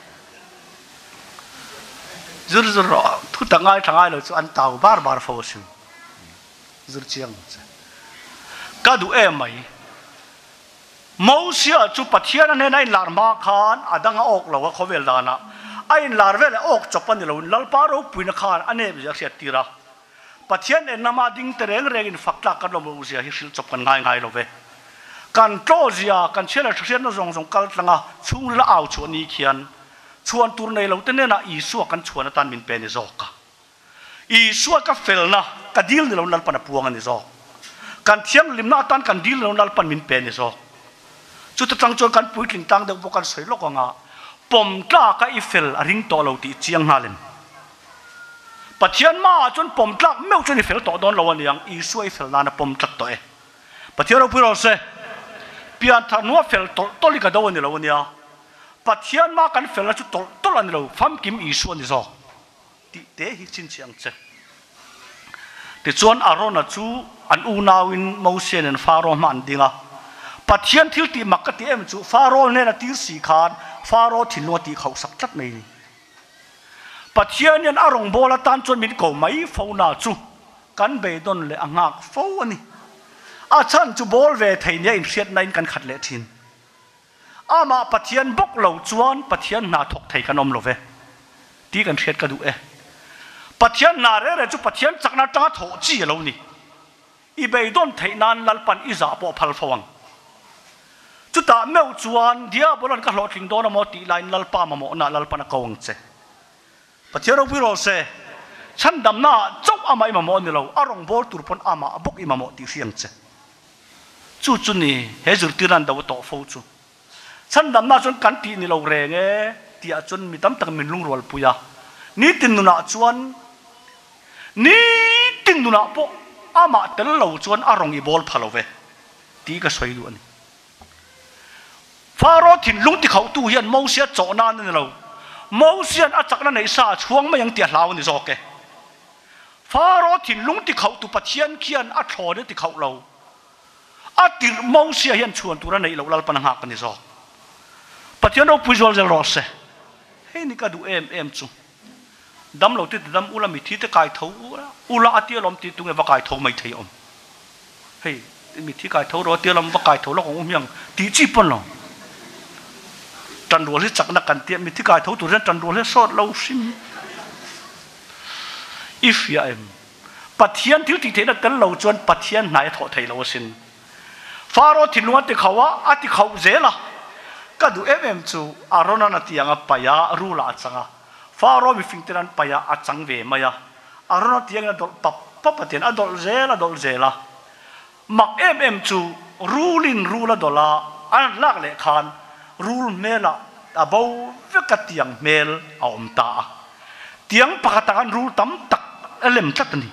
zir zir rawh thu ta ngai tha ngai lo chu an tau bar bar fo asin zir chiang che ka duh em mai Mosia chu Pathian a hnena inlar hma khan a dang a awk lo a, khawvel danah a inlar vel a awk chawp a ni loin Lalpa ropuina khan a nep zia a hriat tir a. Pathian enna hma ding te reng rengin fak tlak kan lawm zia hi hrilh chawp kan ngai ngai lo ve. Kan tlaw zia, kan chhiat leh hriatna zawng zawng kal tlanga chhungril a au chhuah ni khian chhuan tur nei lo te hnenah Isua kan chhuan atan min pe ni zawk a. Isua ka felna ka dil ni lo Lalpan a puang a ni zawk. Kan thianghlimna atan kan dil ni lo Lalpan min pe a ni zawk. Chuta tang chuan kan puitling tlang deuh pawh kan sawi lawk ang a, pawm tlaka i fel a ring tawh lo tih chiang nghal em? Pathian hmaah chuan pawm tlak meuh chuan i fel tawh dawn lo a niang, Isua i fel nan a pawm tlat tawh e. Pathian ropui rawh se. Pianthar hnua fel tawlh tawlh hi ka do a ni lo a nia. Pathian hmaa kan felna chu tawlh tawlh a ni lo, famkim Isua a ni zawk. Tih te hi chhinchhiah ang che. Tichuan Arona chu an unauin Mosia nen Faro hma an ding a. Pathian thil tih mak ka ti em chu Faro hnena tir si khan Faro thinlung a tih khauhsak tlat mai ni. Pathian hian a rawngbâwl atan chuan min ko mai fo na chu kan beidawn leh a nghak fo a ni. A chhan chu bâwl ve thei nia inhriatnain kan khat leh thin. Amah Pathian bawk lo chuan Pathian hna thawk thei kan awm lo ve tih kan hriat ka duh e. Pathian hna reng reng chu Pathian chakna atanga thawh chi a lo ni. I beidawn theih nan Lalpan i zah pawh a phal fo ang. Chutah meuh chuan Diabolan ka hlawhtling dawn amaw tih laiin Lalpa mamawhna Lalpan a ko ang che. Pathian ropui rawh se, chhandamnaah chauh amah i mamawh a ni lo, a rawngbâwl tur pawn amah bawk i mamawh tih hria ang che. Chu chu ni, he zirtirna an do a tawh fo chu. Chhandamnaah chuan kan tih ni lo reng e tihah chuan mi tam tak min lungrualpui a, nitin nunah chuan nitin nunah pawh amah tel lo chuan a rawng i bawl pha lo ve tih ka sawi duh a ni. Faro thinlung tikhauhtu hian Mosia chawh nan a ni lo. Mosia'n a chakna neih sa a chhuang mai ang tih a hlau a ni zawk e. Faro thinlung tikhauhtu Pathian khian a thlawn a tikhauh lo. A tirh Mosia hian chhuan tur a neih loh Lalpan a nghak a ni zawk. Pathian ropui zual zel rawh se. Hei ni ka duh em em chu. Dam lo te ti dam ula, mithi te kai tho ula a tia lawm ti tunge va kai tho mai thei awm. Hei mithi kai tho rawh a tia lawm va kai tho lawk ang u hmiang tih chi pawn lo. Tanrual hi chakna kan tia mithi kai tho tur hian tanrual hi a sawt lo hrim. I hria em? Pathian thil tih theihna tel lo chuan Pathian hnai a thawh thei lo asin. Faro thinlung a ti khauh a, a ti khauh zel a. Ka duh em em chu Aronan a tiang a paih a, rul ah a chang a. Faro mifing ten an paih a, a chang ve mai a. Aron a tiangin a dawlh pap pap a tian a dawlh zel a dawlh zel a. Mak em em chu rulin rul a dawlh a, an lak leh khan rul hmelah a bo vek a tiang hmel a awm ta a. Tiang pakhatah khan rul tam tak a lem tlat a ni.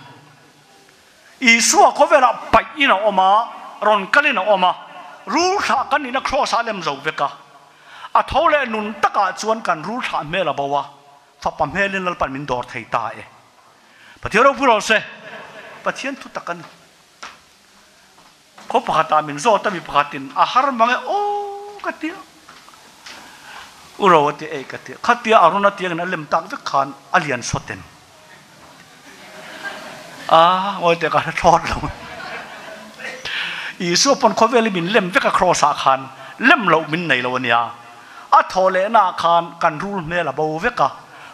Isua khawvelah paih in a awm a, rawn kal in a awm a, rul thlah kan nihna kraws ah a lem zo vek a. A tho leh nun takah chuan kan rul thlah hmel a bo a, fapa hmelin Lalpan min dawr thei ta e. Pathian ropui rawh se, Pathian thu tak a ni. Khaw pakhatah min zawt a, mi pakhatin a har mang e aw ka ti a, U ro a ti ei ka ti a, khatia a rawn a tiangin a lem tak vek khan a lian sawt em? A ngawi teh ka hre thlawt lo. Isua pawn khawvel hi min lem vek a cross ah khan lem loh min nei lo a nia. A thaw lehna ah khan kan rul hmel a bo vek a,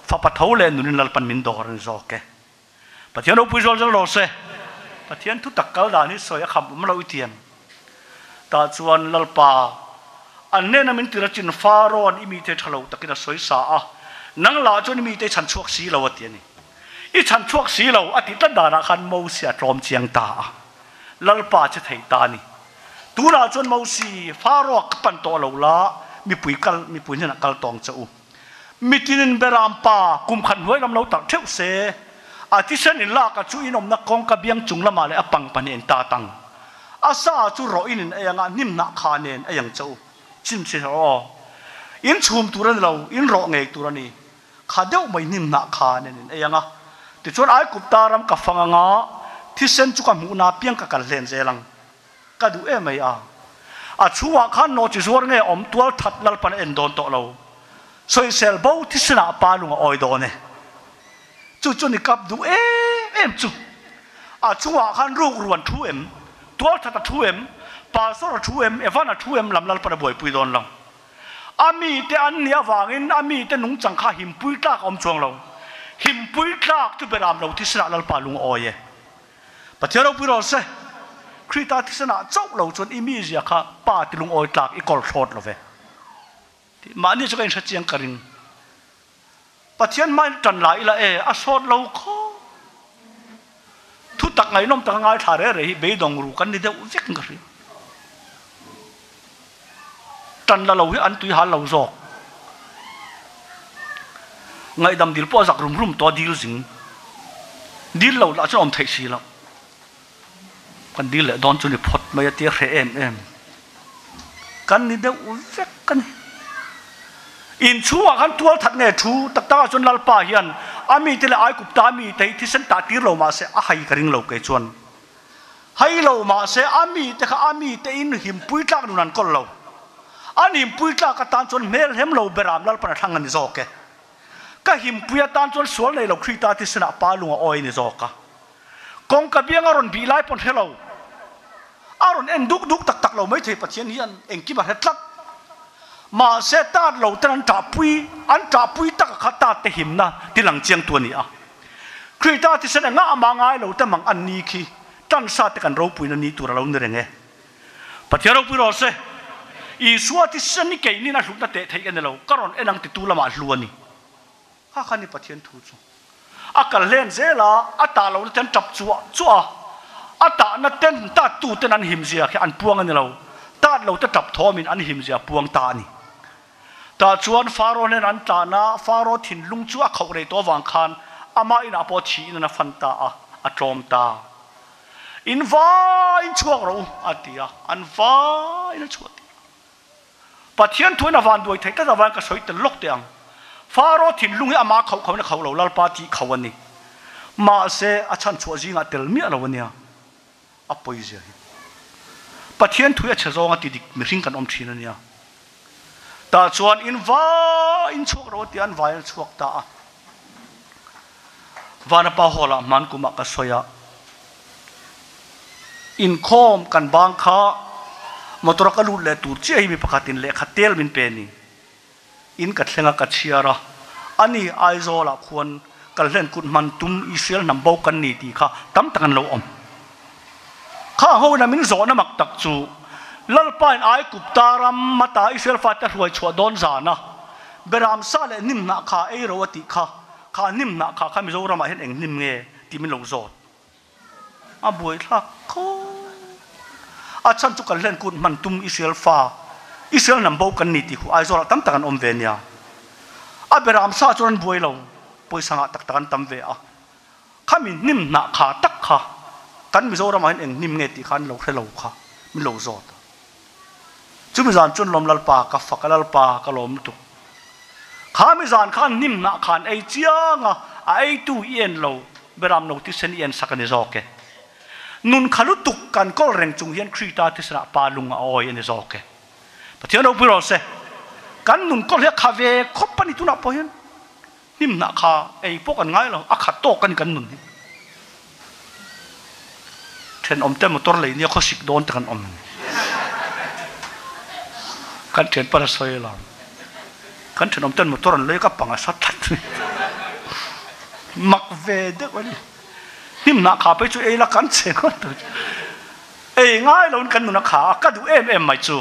fapa tho leh nunin Lalpan min dawr a ni zawk e. Pathian ropui zual zel rawh se. Pathian thu tak kal dan hi sawi a kham awm lo i tiang. Tah chuan Lalpa, an hnena min tir a chin Farawn i mite tha lo takin a sawi sa a, nang lah chuan i mite i chhan chhuak si lo a ti a ni. I chhan chhuak si lo a tih tlat danah khan Mosi a tlawm chiang ta a. Lalpa che thei ta a ni. Tunah chuan Mosi, Faraw ka pan tawh lo la, mipui kal, mipui hnenah kal tawng che u. Mitinin Beram pa kum khat hnuai lam lo tarh theuh se, a thisen in lak a chu inawmna kawngka biang chung lamah leh a pang pahnih in tat ang. A sa chu rawh in in ei anga hnim hnah kha nen ei ang che u. Chim si rawh aw. In chhum tur a ni lo, in rawh ngei tur a ni. Kha deuh mai hnim hnah kha nen in ei anga. Tichuan Aigupta ram ka fang anga thisen chu ka hmuhna apiang ka kal hlen zel ang. Ka duh em mai a. A chhungah khan nawhchi zuar nge awm tual that Lalpan a en dawn tawh lo. Sawisel bo thisenah pa lung a awi dawn e. Chu chu ni kap duh em em chu. A chhungah khan ruk ruan thu em, tual that a thu em, pastor a thu em, Evan a thu em lam Lalpan a buaipui dawn lo. A mite an nih avangin a mite nungchang kha himpui tlak a awm chuang lo. Himpui tlak chu beram lo thisenah Lalpa lung a awi e. Pathian ropui rawh se, Krita thisenah chauh lo chuan i mizia kha Pa ti lungawi tlak i kawl thlawt lo ve. Tih mahni chu ka inhre chiang ka ring. Pathian hmain tan la ila e, a sawt lo khaw. Thu tak ngaihnawm taka ngaithla reh reh hi beidawng ru kan ni deuh vek in ka hria. Tan la lo hi an tui hal lo zawk. Ngaihdam dil pawh a zak rum rum tawh a dil zing. Dil lo lah chuan awm theih si lo. Kan dil leh dawn chu ni phawt mai a tia hreh em em. Kan ni deuh vek a ni. Inchhungah khan tual that nge thu tak takah chuan Lalpa hian a mite leh Aikupta a mite hi thisen tah tir lo mahse a hai ka ring lo kei chuan. Hei lo mahse a mite kha a mite in himpui tlak nun an kawl lo. An himpui tlak atan chuan hmel hem lo beram Lalpan a thlang a ni zawk e. Ka himpui atan chuan sual nei lo Krita thisenah pa lung a awi a ni zawk a. Kawngka biang a rawn bih lai pawn hre lo. A rawn en duk duk tak tak lo maithei Pathian hian engkim a hre tlat. Mahse tat lo ten an ṭahpui, an ṭahpui taka kha tat te himna tilang chiangtu a ni a. Krita thisen engah mah ngai lo te mang an ni khi tan sa te kan ropuina ni tur a lo ni reng e. Pathian ropui rawh se. Isua thisen hi keinin a hlutna teh theih a ni lo, ka rawn en ang titu lamah hlu a ni. Kha kha ni Pathian thu chu. A kal hlen zel a, a tah lohna ten tap chuah chuah a, a tahna ten tat tu ten an him zia khi an puang a ni lo, tat lo te tap thawmin an him zia puang ta a ni. Tah chuan Faro hnen an tlan a, Faro thinlung chu a khauh rei tawh avang khan amah inah pawh thiin an a fan ta a, a tlawm ta. In vaiin chhuak rawh u, a ti a, an vaiin a chhuah tir a. Pathian thuin a van duai theih tlat avangin ka sawi tel lawk teh ang. Faro thinlung hi amah khauh khauhin a khauh lo, Lalpa tih khauh a ni. Mahse, a chhanchhuah zingah tel miah lo a nia. A pawizia hi. Pathian thui a chhe zawnga ti dik mihring kan awm thin a nia. Tah chuan in vaiin chhuak rawh a ti a, an vaiin a chhuak ta a. Vanapa Hall ah hman kumah ka sawi a, inkhawm kan bang kha motor a ka lut leh tur chiah hi mi pakhatin lehkha tel min pe ni. In ka thleng a ka chhiar a, ani Aizawl ah khuan kal hlen kut hman tum Israel hnam bo kan ni tih kha tam tak an lo awm. Kha ho ina min zawhna mak tak chu Lalpa in Aigupta ram ata Israel fate hruai chhuah dawn zan a, Beram sa leh hnim hnah kha ei ro a tih kha, kha hnim hnah kha kha Mizoram ah hian eng hnim nge tih min lo zawt. A buaithlak khawp. A chhan chu kan hlen kut hman tum Israel fa, Israel hnam bo kan ni tih khu Aizawl ah tam tak an awm ve nia. A beram sa chuan an buai lo, pawisa ngah tak tak an tam ve a. Khami hnim hnah kha tak kha kan Mizoram ah hian eng hnim nge tih kha an lo hre lo kha min lo zawt a. Chumi zan chuan lawm Lalpa ka fak a, Lalpa ka lawm lutuk. Khami zan khan hnim hnah khan ei chiang a, a eitu i en lo, Beram no thisen i en sak a ni zawk e. Nun kha lutuk kan kawl reng chung hian Krita thisenah pa lung a awi a ni zawk e. Pathian ropui rawh se. Kan nun kawl hi a kha ve khawp a ni tunah pawh hian. Hnim hnah kha ei pawh kan ngai lo, a khat tawk a ni kan nun hi. Thenawm te motor lei nia khawsik dawn te kan awm a ni. Kan thianpa a sawi lo. Kan thenawm ten motor an lei ka pang a sa tlat mai. Mak ve deuh a ni. Hnim hnah kha phei chu ei la kan che ngawt tur chu. Ei ngai loin kan nun a kha a, ka duh em em mai chu.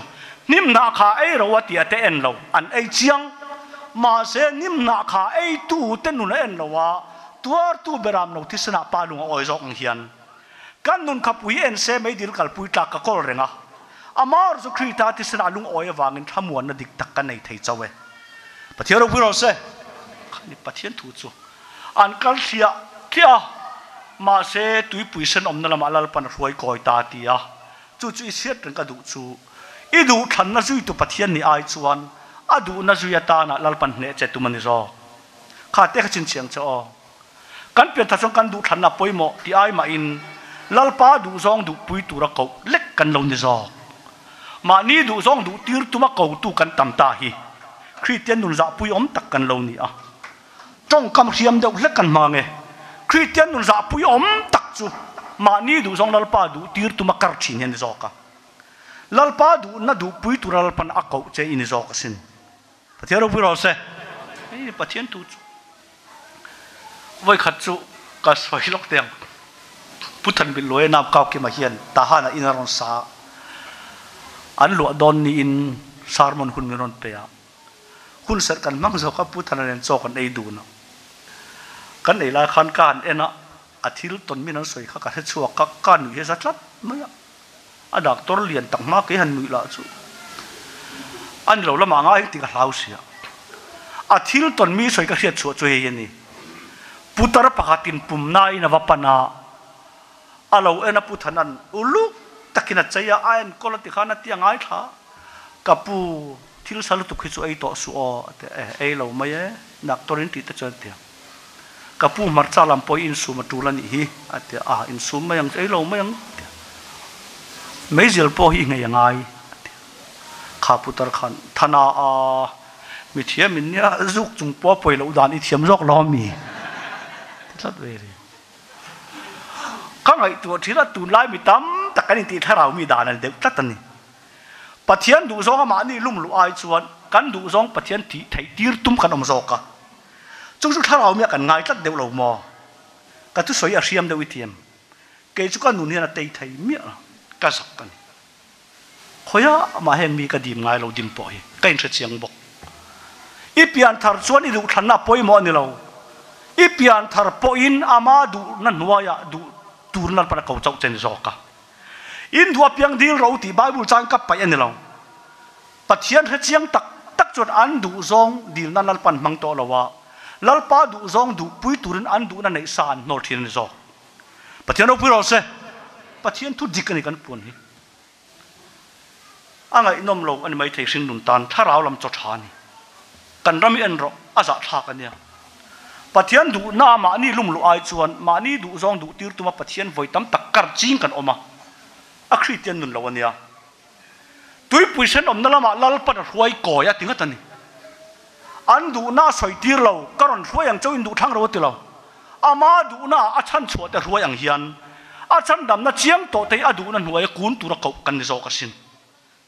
Hnim hnah kha ei ro a tih a te en lo, an ei chiang. Mahse hnim hnah kha ei tu te nun a en lo a, tuartu beram lo thisenah pa lung a awi zawk ang hian. Kan nun kha pui en se meidil kalpui tlak ka kawl reng a. Amah erawh chu Krita thisenah lung awi avangin thlamuanna dik tak ka nei thei chauh e. Pathian ropui rawh se. Khani Pathian thu chu an kal thliah thliah a, mahse tuipui sen awmna lamah Lalpan a hruai kawi ta a ti a, chu chu i hriat reng ka duh chu, i duhthlanna zuitu Pathian nih ai chuan a duhna zui atana Lalpan hneh che tum a ni zawk. Kha te kha chhinchhiang che aw. Kan pianthar chuan kan duhthlanna pawimawh tih ai mahin Lalpa duhzawng duhpui tura koh lek kan lo ni zawk. Mahni duhzawng duh tir tuma kotu kan tam ta hi Kristian nun zahpui awm tak kan lo ni a. Tawngkam hriam deuh hlek kan hmang e. Kristian nun zahpui awm tak chu mahni duhzawng Lalpa duh tir tuma kar thin hi a ni zawk a. Lalpa duhna duhpui tura Lalpan a koh che i ni zawk asin. Pathian ropui rawh se. Hei Pathian thu chu vawikhat chu ka sawi lawk teh ang. Pu Thanbil Luai Nam Kau Kima hian Tahan ah in a rawn sa a. An luah dawn niin sermon hun min rawn pe a. Hun serh kan hmang zawk a, Pu Thana nen chaw kan ei dun a. Kan ei lai khan ka han en a, a thil tawn min an sawi kha ka hre chhuak a, ka nuih hi a za tlat mai a. A doctor lian tak hma kei han nuih lah chu a ni lo lamah ngai tih ka hlau sia. A thil tawn mi sawi ka hriat chhuah chu hei a ni. Putar pakhatin pumnain a va pan a, a lo en a Pu Thana'n uluk takin a chei a, a enkawl a ti khan a ti a ngaithla a. Ka pu, thil sa lutuk hi chu ei tawh suh aw, a ti a, eh, ei lo mai e, doctor in tih te chuan a ti a. Ka pu hmarcha lam pawh i insum a tul a nih hi, a ti a, ah, insum mai ang, ei lo mai ang, a ti a. Meizial pawh hi i nghei a ngai, a ti a. Kha putar khan, Thana a, mi thiam in nia, zuk chung pawh a pawi loh dan i thiam zawk lo a mi? Ti tlat ve ri. Ka ngaihtuah thin a, tunlai mi tam tak kan intih thlarau mi dan a ni deuh tlat a ni. Pathian duhzawng a mahni lum luh ai chuan kan duhzawng Pathian tih theih tir tum kan awm zawk a. Chung chu thlarau miah kan ngai tlat deuh lo maw? Ka thusawi a hriam deuh i thiam. Kei chu ka nun hian a tei thei miah lo. Ka zak a ni. Khawiah mah heng mi ka dim ngai lo dim pawh hi ka inhre chiang bawk. I pian thar chuan i duhthlanna a pawimawh a ni lo. I pian thar pawhin ama duhna hnuaiah duh tur Lalpan a ko chauh che ni zawk a. In duh apiang dil ro tih Bible chang ka paih a ni lo. Pathian hre chiang tak tak chuan an duh zawng dilna Lalpan hmang tawh lo a, Lalpa duh zawng duhpui turin an duhna neih sa an hnawl thin a ni zawk. Pathian ropui rawh se. Pathian thu dik a ni kan puan hi. A ngaihnawm lo a ni maithei hringnun tan thlarau lam chaw tha a ni. Kan ram hi en rawh, a zahthlak a nia. Pathian duhna mahni lum luh ai chuan mahni duhzawng duh tir tuma Pathian vawi tam tak kar ching kan awm a, a Kristian nun lo a nia. Tuipui hremawmna lamah Lalpan a hruai kawi a ti nghat a ni. An duhna a sawi tir lo, ka rawn hruai ang chauh in duh thlang ro a ti lo. Ama duhna ah a chhan chhuah te hruai ang hian a chhandamna chiang tawh te hi a duhna hnuaia kun tura koh kan ni zawk asin.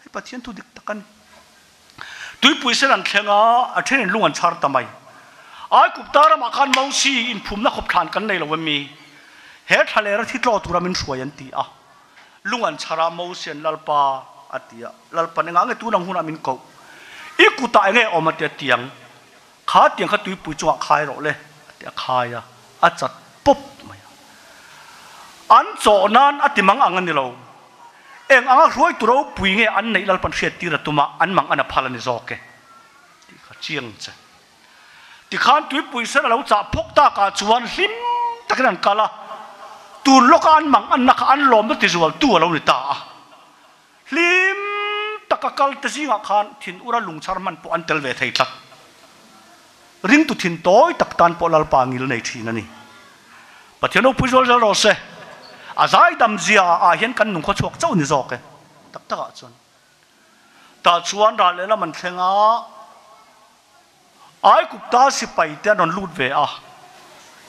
Hei Pathian thu dik tak a ni. Tuipui sen an thleng a, a then in lung an chhar ta mai. Aigupta ramah khan Mosi inphumna khawp thlan kan nei lo em mi? He thlalera thi tlaw tura min hruai an ti a. Lung an chhar a, Mosi an Lalpa a ti a. Lalpa engah nge tunang hunah min koh? I kutah enge awm a ti a tiang. Kha tiang kha tuipui chungah khai rawh le a ti a khai a, a chat pawp mai a. An chawh nan a ti mang ang a ni lo. Eng anga hruaitu ropui nge an neih Lalpan hriat tir a tum a, an mang an a phal a ni zawk e tih kha chiang che. Tikhan tuipui sen a lo chah phawk takah chuan hlim takin an kal a, tun lawka an mang anna kha an lawmna tizualtu a lo ni ta a. Hlim taka kal te zingah khan thin ura lungchhar hman pawh an tel ve thei tlat. Ringtu thin tawi tak tan pawh Lalpa ngil nei thin a ni. Pathian ropui zual zel rawh se. A zaidam zia ah hian kan nung khawchhuak chauh ni zawk e. Tak takah chuan. Tah chuan ral lehlam an thleng a. Aigupta sipai te an rawn lut ve a.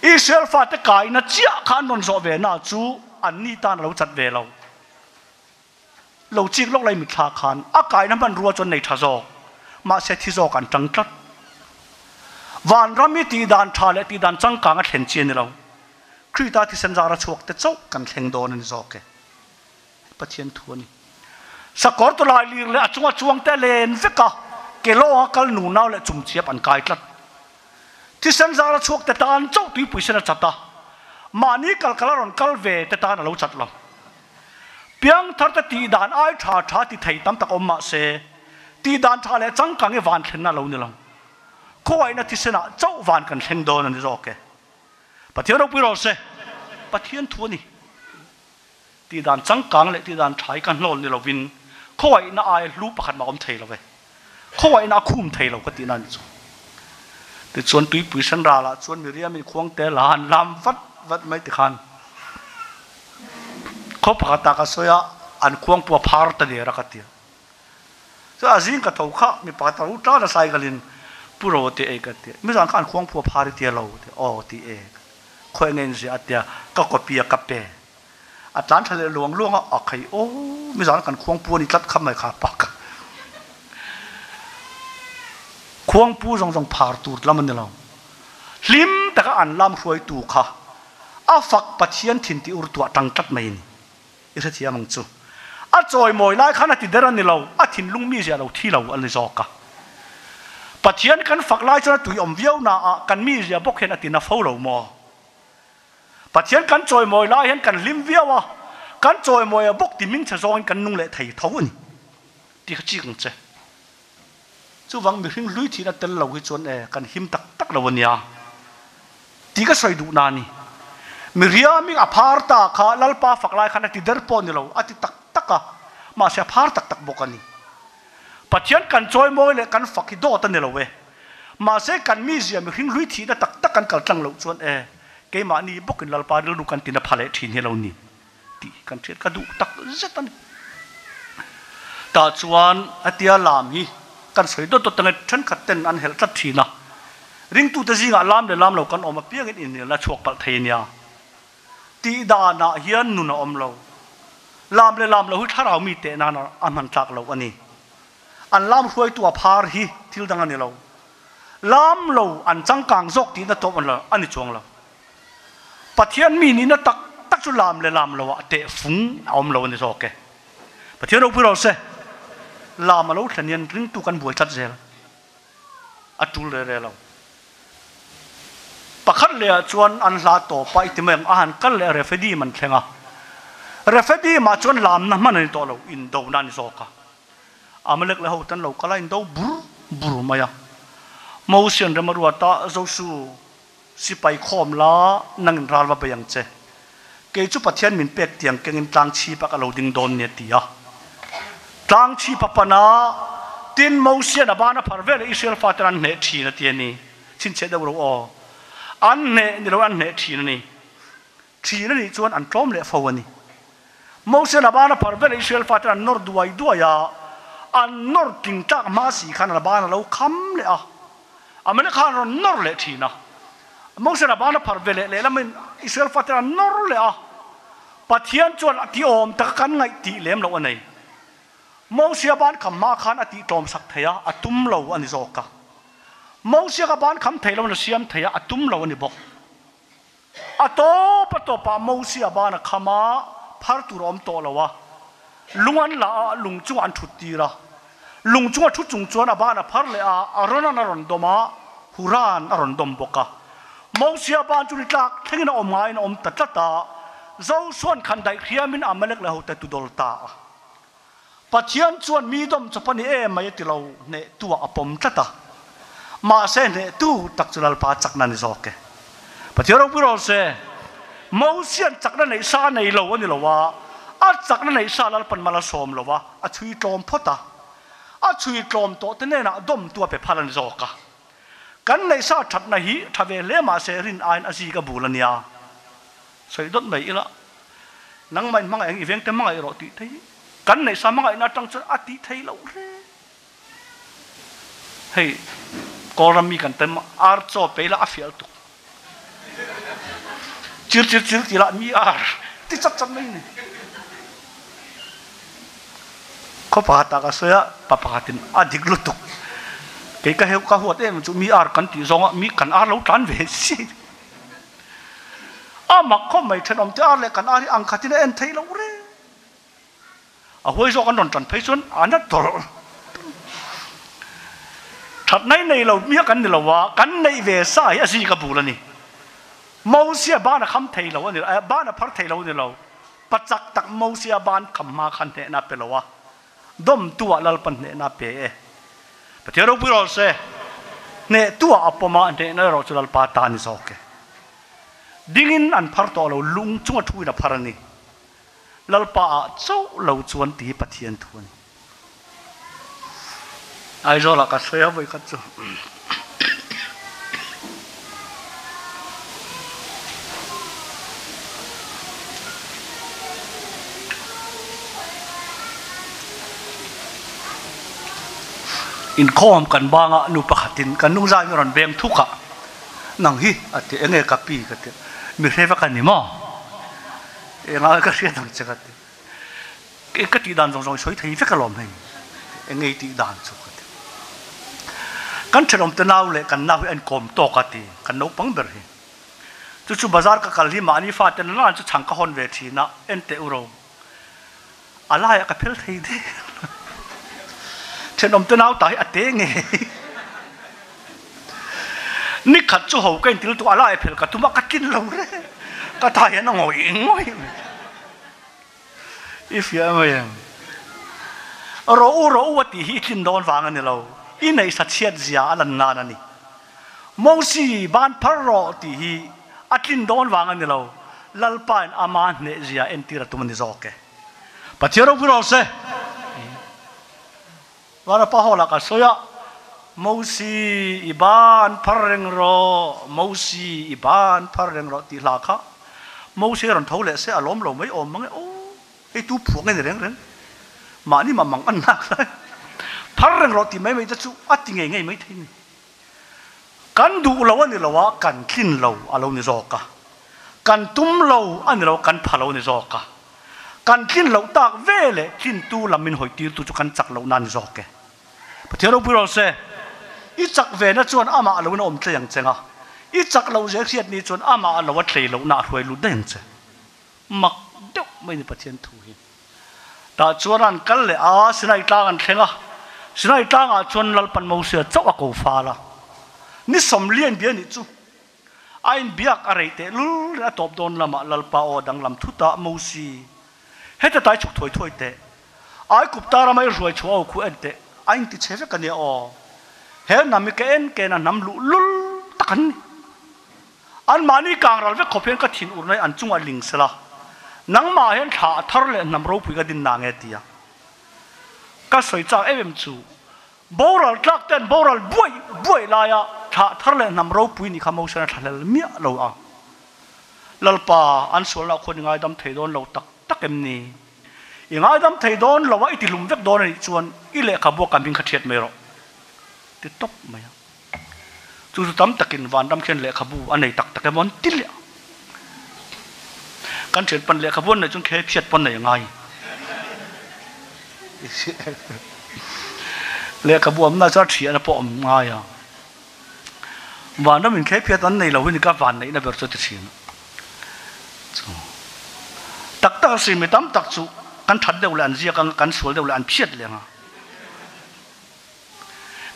Israel fate kaina chiah kha an rawn zawh ve na chu anni tan a lo chat ve lo. Lo chik lawk lai mitthla khan a kaina hmanrua chuan nei tha zawk, mahse thi zawk an tang tlat. Vanram hi tihdan tha leh tihdan changkang a thlen chi a ni lo. Krita thisen zara chhuak te chauh kan thleng dawn a ni zawk e. Pathian thu a ni. Sakawr tawlai lir leh a chunga chuang te a len vek a, ke lawnga kal nunau leh chumchiap an kai tlat. Thisen zara chhuak te tan chauh tuipui sen a chat a, mahni kal kal a rawn kal ve te tan a lo chat lo. Piangthar te tih dan ai tha tha ti thei tam tak awm mah se, tih dan tha leh changkang i van thlenna a lo ni lo. Khawngaihna thisenah chauh van kan thleng dawn a ni zawk e. Pathian ropui rawh se, Pathian thu a ni. Tih dan changkang leh tih dan tha hi ka hnawl ni lovin khawngaihna aia hlu pakhat mah awm thei lo ve. Khawngaihna a khum thei lo ka tihna a ni chu. Tichuan tuipui sen ralah chuan Miriamin khuangte la an lam vat vat mai tikhan khaw pakhatah ka sawi a, an khuangpu a phar ta der a ka ti a. Chuan a zing ka tho kha mi pakhat a ru tan a cycle in pu ro te ei ka ti a, mizan kha an khuangpu a phar i tia lo ti aw ti e khawi enge in ziah a tia ka copy a ka pe. A tlan tha leh luang luang a, a khai aw mizan kan khuangpu a ni tlat kha mai kha pak. Khuangpu zawng zawng phar tur lam a ni lo. Hlim taka an lam hruaitu kha a fak Pathian thin tih ur tuah tang tlat mai a ni. I hrethiam ang chu. A chawimawi lai khan a ti der a ni lo, a thinlung mizia lo thi lo a ni zawk a. Pathian kan fak lai chuan a tuiawm viau naah kan mizia bawk hian a ti na fo lo maw? Pathian kan chawimawi lai hian kan hlim viau a, kan chawimawi a bawk ti ming chhe zawngin kan nung leh thei tho a ni tih kha chik ang che. Chuvang mihring hlui thihna tel lo hi chuan e kan him tak tak lo a nia tih ka sawi duh na a ni. Miriaming a phar ta kha Lalpa fak lai khan a ti der pawh ni lo, a ti tak tak a, mahse a phar tak tak bawk a ni. Pathian kan chawimawi leh kan fak hi dawt a ni lo e. Mahse kan mizia mihring hlui thihna tak tak kan kal tlang loh chuan e, keimahni bawkin Lalpa rilru kan tina pha leh thin hi a lo ni tih kan hriat ka duh tak zet a ni. Tah chuan hetia lam hi kan sawi dawt dawt ang e, thenkhat ten an helh tlat thin a, ringtute zingah lam leh lam lo kan awm apiangin inelna chhuak palh thei a nia. Tih danah hian nun a awm lo. Lam leh lam lo hi thlarau mi teh nan a hman tlak lo a ni. An lam hruaitu a phar hi thil dang a ni lo. Lam lo an changkang zawk tihna tawp a ni chuang lo. Pathian mi nihna tak tak chu lam leh lam loah teh fung a awm lo a ni zawk e. Pathian ropui rawh se. Lam a lo thlen hian ringtu kan buai tlat zel. A tul re re lo. Pakhat leh ah chuan an hla tawp a, i ti mai ang, a han kal leh a Rephidim an thleng a. Rephidim ah chuan lamna hman a ni tawh lo, indona a ni zawk a. Amalek leh ho tan lo kal a, indo bur bur mai a. Mosian rem a ruat a, Josu, sipai khawm la, nangin ral va bei ang che. Kei chu Pathian min pek tiang kengin tlang chhip a ka lo ding dawn nia ti a. Tlang chhip a pan a, tin Mosian a ban a phar vel a Israel faten an hneh thin a ti a ni. Chhinchhiah deuh ro aw. An hneh ni lo an hneh thin a ni. Thin a nih chuan an tlawm leh fo a ni. Mosian a ban a phar vel a Israel faten an nawr duai duai a, an nawr tling tlak hma si khan a ban a lo kham leh a. Amalek khan a rawn nawr leh thin a. Mosian a ban a phar ve leh lehlamin Israel faten an nawr leh a. Pathian chuan a ti awm taka kan ngaih tih lem loh a nei. Mosia ban kham hma khan a tih tlawm sak thei a, a tum lo a ni zawk a. Mosia ka ban kham thei lo in a siam thei a, a tum lo a ni bawk. A tawp a tawpah Mosia ban a kham a, phar tur a awm tawh lo a. Lung an la a, lung chungah an thut tir a. Lung chunga thu chung chuan a ban a phar leh a, Aaron-a'n a rawn dawm a, Hura'n a rawn dawm bawk a. Mosia ban chu ni tlak thlengin a awm ngaiin a awm ta tlat a, Josua'n khan daih hriamin Amalek leh hote tu dawl ta a. Pathian chuan mi dawm chawp a ni em mai a ti lo, hnehtu ah a pawm tlat a. Mahse hnehtu tak chu Lalpa chakna a ni zawk e. Pathian ropui rawh se, Mosian chakna neih sa a nei lo a ni lo a, a chakna neih sa Lalpan mal a sawm lo a, a chhui tlawm phawt a. A chhui tlawm tawh te hnenah dawmtu a pe phal a ni zawk a. Kan neih sa thatna hi tha ve hle mahse rin aiin a zik a bul a nia. Sawi dawt mai ila, nangmah in hmangaih ang i vengte hmangaih rawh tih te hi kan neih sa hmangaihna atang chuan a tih thei loh hle. Hei Kawlram mi kan tem ar chaw pe ila a fial tuk. Chir chir chir ti lah mi ar ti chat chat mai ni. Khaw pakhat ah ka sawi a, pa pakhatin a dik lutuk. Kei ka heu ka huat em chu mi ar kan tih zawng a mi kan ar lo tlan ve si. A mak khawp mai thenawm te ar leh kan ar hi ang khatin a en thei lo reng. A huai zawk an rawn tan phei chuan a na tawrh. That nai nei lo miah kan ni lo a, kan neih ve sa hi a zik a bul a ni. Mosia ban a kham thei lo a ni lo, ban a phar thei lo a ni lo. Pachak tak Mosia ban kham hma khan hnehna a pe lo a. Dawmtu ah Lalpa hnehna a pe e. Pathian ropui rawh se. Hnehtu ah a pawm a, hnehna erawh chu Lalpa ta a ni zawk e. Dingin an phar tawh lo, lung chunga thu in a phar a ni. Lalpa ah chauh lo chuan ti hi Pathian thu a ni. Aizawl ah ka sawi a vawikhat chu. Inkhawm kan bangah nu pakhatin kan nungzai mi rawn veng thuk a, nang hi a ti enge ka pi ka ti mi hre vek a ni maw? Engah ka hriat ang che ka ti. Ka tih dan zawng zawng i sawi thei vek alawm hei, enge i tih dan chu ka ti. Kan thenawm te nau leh kan nau hi a inkawm tawk a ti, kan naupang ber hi. Chu chu bazar ka kal hi mahni fate na nan chu chhang ka hawn ve thin a, en teh u ro. A laiah ka phel thei der. Thenawm te nau ta hi a te ngei. Nikhat chu ho ka intil tuk a laiah phel ka tum a, ka tlin lo reng. Ka ta hian a ngawih ngawih mai. I fiah mai em? Rawh u rawh u a tih hi i tlin dawn vang a ni lo. I neih sa chhiat zia a lan nan a ni. Mosi ban phar rawh tih hi a tlin dawn vang a ni lo. Lalpain ama hneh zia entir a tum a ni zawk e. Pathian ropui rawh se. Vanapa hall ah ka sawi a, Mosi i ban phar reng rawh, Mosi i ban phar reng rawh tih hla kha Mosi a rawn tho leh se a lawm lo mai awm mang e aw, hei tu phuah nge ni reng reng, mahni mah mang an nak lai, phar reng rawh tih mai mai te chu a ti ngei ngei mai thei ni. Kan duh lo a ni lo a, kan tlin lo a lo ni zawk a, kan tum lo a ni lo a, kan pha lo a ni zawk a. Kan tlin loh tak ve leh tlintu lam min hawitirtu chu kan chak loh nan zawk e. Pathian ropui rawh se, i chak ve na chuan amah lo in a awm tlei ang che nga, i chak loh zel hriat ni chuan amah lo a tlei loh na a hruai lut daih ang che. Mak deuh mai ni Pathian thu hi. Tah chuan an kal leh a, Sinai tlang an thleng a. Sinai tlangah chuan Lalpan Mosia chauh a ko fal a. Ni sawmlian bia nih chu a inbiak a rei teh lul leh a tawp dawn lamah Lalpa aw danglam thutah Mosi, heta tai chhuk thuai thuai teh. Aigupta rama i hruai chhuah aw khu en teh, a inti chhe vek a nia aw. He hnam hi ka en ken a hnam luh lul tak an ni. Anmahni kangral vek khawp hian ka thin ur nai an chungah ling sela, nangmah hian thla a thar leh hnam ropui ka din na nge tia ka sawi chak em em chu boral tlak te an boral buai buai laia thla thar leh hnam ropui nih kha Mosian a thlahlel miah lo ang. Lalpa, an sualna khuan i ngaidam thei dawn lo tak tak em ni? I ngaidam thei dawn lo a, i tihlum vek dawn a nih chuan i lehkhabu a ka hming kha thiat mai rawh ti tawp mai a. Chu chu tam takin vanram khian lehkhabu a nei tak tak emaw an ti leh a. Kan thian pan lehkhabu an neih chuan khe phiat pawn nei a ngai. Lehkhabu awmna chuan thiahna pawh awm ngai a. Vanram in khe phiat an nei lo hi ni ka van neihna ber chu a ti thin a. Chu tak tak a si mi tam tak chu kan that deuh leh an ziak anga kan sual deuh leh an phiat leh anga.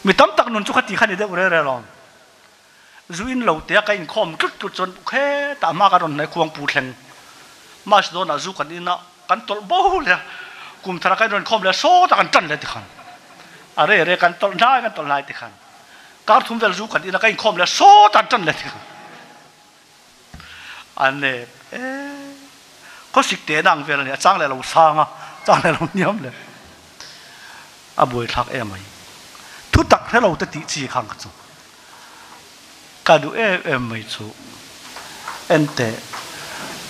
Mi tam tak nun chu khati kha ni deuh rel rel awm. Zu in lo tea ka inkhawm tlut tlut chuan hetah hma kan rawn hnai khuangpu thleng March dawnah zu kan in a, kan tawlh bo leh a, kum thara kan rawn khawm leh a, sawtah kan tan leh tikhan a re re kan tawlh hnai kan tawlh hnai tikhan kar thum vel zu kan in a, ka inkhawm leh a, sawtah an tan leh tikhan a nep e. Khawsik tehna ang vel a ni, a chang leh lo sang a, chang leh lo hniam leh. A buaithlak em mai. Thu tak hre lo te tih chi khang kha chu ka duh em em mai chu. Enteh,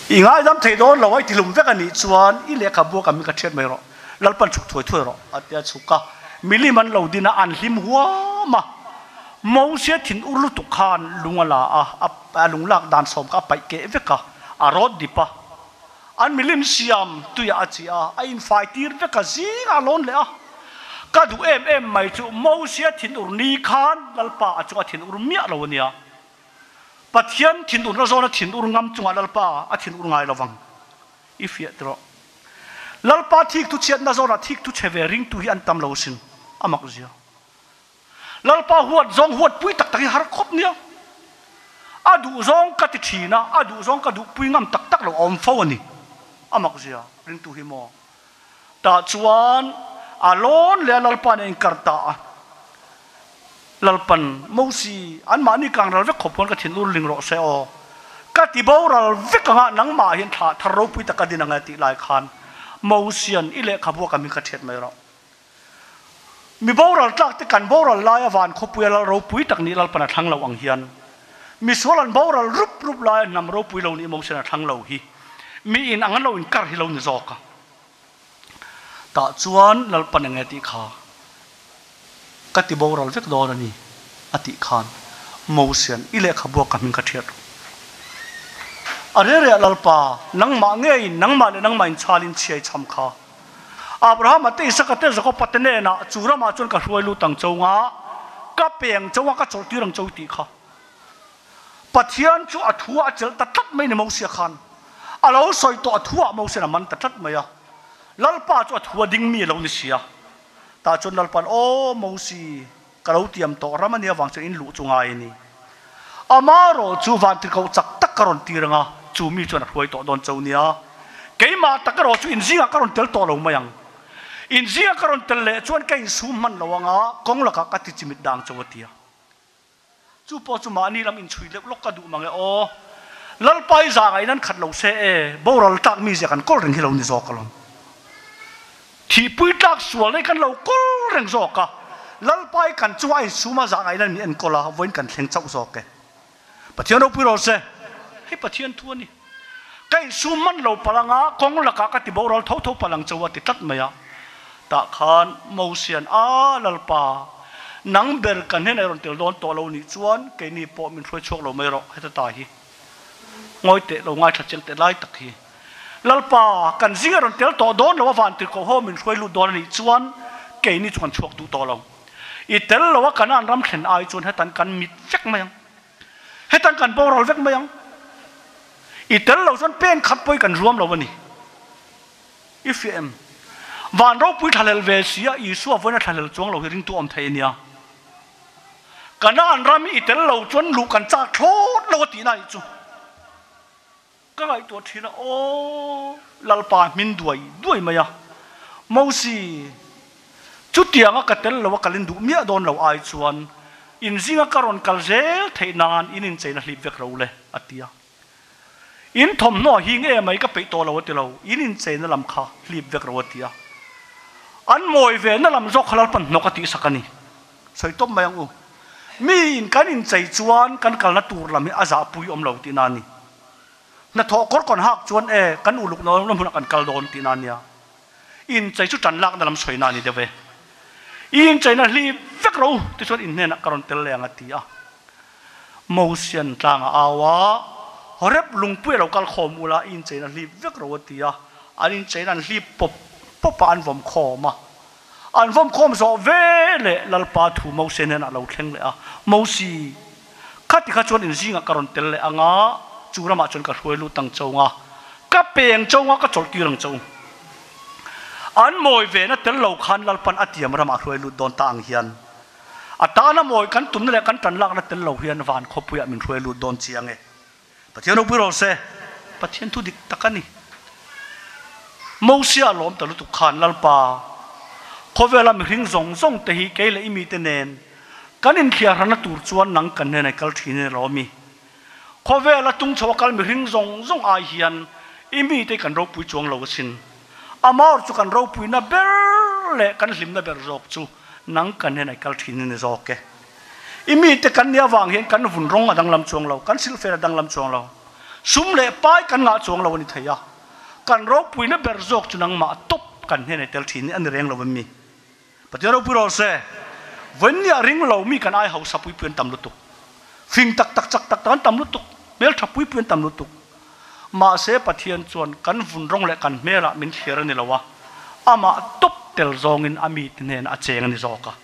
i ngaidam thei dawn lo a, i tihlum vek a nih chuan i lehkhabu a ka mi ka thiat mai rawh, Lalpan chhuk thuai thuai rawh a tia chhuk a, milim an lo din a, an hlim huam a. Mosia thin ur lutuk khan lung a la a, a lung lak dan sawm kha a paih keh vek a, a rawt dip a. An milim siam tuiah a chi a, a infai tir vek a, zingah a lawn leh a. Ka duh em em mai chu Mosia thinur ni khan Lalpa a chunga thinur miah lo a nia. Pathian thinurna zawna thinur ngam chungah Lalpa a thinur ngai lo vang. I fiah tiraw. Lalpa thik thu chhiatna zawnah thik thu chhe ve ringtu hi an tam lo asin, a mak zia. Lalpa huat zawng huat pui tak tak hi har khawp nia. A duh zawng ka ti thin a, a duh zawng ka duh pui ngam tak tak lo a awm fo a ni. A mak zia, ringtu hi maw? Tah chuan a lawn leh a Lalpa nen inkar ta a. Lalpan, Mosi, anmahni kang ral vek khawp khuan ka thinur ling rawh se aw. Ka ti boral vek anga nangmah hian thlah thar ropui tak ka din ang e tih lai khan Mosian i lehkhabu a ka hming ka thiat mai rawh. Mi boral tlak te kan boral laia van khawpuia lal ropui tak nih Lalpan a thlang lo ang hian misual an boral rup rup laia hnam ropui lo nih Mosian a thlang lo hi mi in ang an lo inkar hi lo ni zawk a. Tah chuan Lalpan enge tih kha ka ti boral vek dawn a ni a tih khan Mosian i lehkhabu a ka hming ka thiat rawh. A rere ah Lalpa nangmah ngeiin nangmah leh nangmah inchhalin chhiai chham kha Abrahama te Isaka te Jakoba te hnenah chu ramah chuan ka hruai lut ang cho nga, ka pe ang cho a, ka chawlh tir ang cho tih kha Pathian chu a thu ah a chelh ta tlat mai ni Mosia khan a lo sawi tawh a thu ah Mosian a man ta tlat mai a, Lalpa chu a thu a ding mi a lo ni si a, tah chuan Lalpa'n Aw Mosi, Ka lo tiam tawh ram a nia vang chuan in luh chu ngai a ni. Amarawh chu vantirhkoh chak tak ka rawn tir ang a, chu mi chuan a hruai tawh dawn cho nia. Keimah tak erawh chu inzingah ka rawn tel tawh lo mai ang. Inzingah ka rawn tel leh chuan ka insum hman lo ang a, kawng lakah ka ti chimit dang cho a ti a. Chu pawh chu mahni lam inchhui deuh lawk ka duh mang e aw. Lalpa i zah ngaiin an khat lo se e, boral tlak mi zia kan kawl reng hi lo ni zawk alawm. Thihpui tlak sual nei kan lo kawl reng zawk a, Lalpa i kan chungah a insum a zah ngaiin an min enkawl a, vawiin kan thleng chauh zawk e. Pathian ropui rawh se. Hei Pathian thu a ni. Ka insum man lo palh anga kawng lakah ka ti boral tho tho palh ang che u a ti tlat mai a. Tah khan Mosian, A Lalpa, nang ber ka hnenah i rawn tel dawn tawh lo nih chuan keini pawh min hruai chhuak lo mai rawh, heta ta hi ngawi teh lo ngaithla chiang teh lai tak hi. Lalpa, kan zinga rawn tel tawh dawn lo a van tirhkoh ho min hruai lut dawn a nih chuan keini chu kan chhuak duh tawh lo. I tel lo a Kanaan ram thlen ai chuan hetan kan mit vek mai ang. Hetan kan boral vek mai ang. I tel lo chuan pen khat pawh i kan ruam lo a ni. I fiah em? Van ropui thlahlel ve si a, Isua vawiin a thlahlel chuang lo hi ringtu awm thei a nia. Kanaan ram i tel lo chuan luh kan chak thlawt lo a tihna nih chu. Ka ngaihtuah thin a, aw Lalpa hmin duai duai mai a, Mosi, chutianga ka tel lo a kalin duh miah dawn lo ai chuan in zinga ka rawn kal zel theih nan in incheina hlip vek ro le, a ti a. In thawmhnaw hi nge mai ka peih tawh lo a ti lo, in incheina lam kha hlip vek ro a ti a. An mawi ve na lam zawk kha Lalpan hnawk a tihsak a ni. Sawi tawp mai ang u. Mi in kan inchei chuan kan kalna tur lam hi a zahpui awm lo tihna a ni. Hnathawh kawr kawn hak chuan e, kan uluk na hmunah kan kal dawn tihna a nia. Inchei chu tan lakna lam sawina a ni deuh e. I incheina hlip vek ro tichuan in hnenah ka rawn tel leh ang a ti a. Mosian tlang a au a, Horeb lungpui a lo kal khawm ula, i incheina hlip vek ro a ti a. An incheina an hlip pawp pawp a, an vawm khawm a. An vawm khawm zawh ve leh Lalpa thu Mose hnenah a lo thleng leh a, Mosi, khati kha chuan in zingah ka rawn tel leh ang a, chu ramah chuan ka hruai lut ang chau nga, ka peng chau nga, ka chawlh tir ang chau. An mawi vena tel lo khan Lalpan a tiam ramah a hruai lut dawn ta ang hian, a tana mawi kan tumna leh kan tan lakna tel lo hian van khawpuiah min hruai lut dawn chiang e. Pathian ropui rawh se, Pathian thu dik tak a ni. Mosia lawm ta lutuk khan Lalpa, khawvela mihring zawng zawng te hi kei leh i mite nen kan inthliarhana tur chuan nang kan hnenah i kal thin in rawh mi. Khawvela tung chho a kal mihring zawng zawng ai hian i mite kan ropui chuang lo asin. Amah chu kan ropuina ber leh kan hlimna ber zawk chu nang kan hnenah i kal thin in ni zawk e. I mite kan nih avang hian kan vun rawng a danglam chuang lo, kan silhfen a danglam chuang lo, sum leh pai kan ngah chuang lo a ni thei a. Kan ropuina ber zawk chu nangmah tawp kan hnenah i tel thin hi a ni reng lo em mi? Pathian ropui rawh se, Vawinia ring lo mi kan ai hausa puipui an tam lutuk, fing tak tak chak tak tak an tam lutuk, hmeltha puipui an tam lutuk. Mahse Pathian chuan kan vun rawng leh kan hmelah min thlir a ni lo a, amah tawp tel zawngin a mite hnenah a cheng a ni zawk a.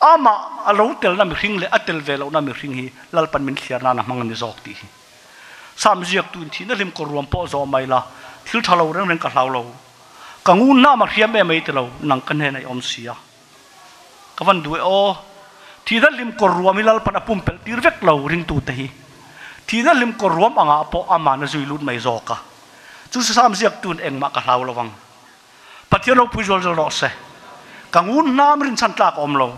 Amah a lo telna mihring leh a tel ve lohna mihring hi Lalpan min thliar nan a hmang a ni zawk tih hi Sam ziaktu in thihna hlim kawr ruam pawh zawh mai la, thil tha lo reng reng ka hlau lo. Ka ngun hnam a hriam em ei ti lo, nang ka hnenah i awm si a. Ka van duh e aw. Thihna hlim kawr ruam hi Lalpan a pumpelh tir vek lo ringtute hi. Thihna hlim kawr ruam angah pawh aman a zui lut mai zawk a. Chu Sam ziaktu in engmah ka hlau lo ang. Pathian ropui zual zual rawh se. Ka ngun hnam rinchhan tlak a awm lo.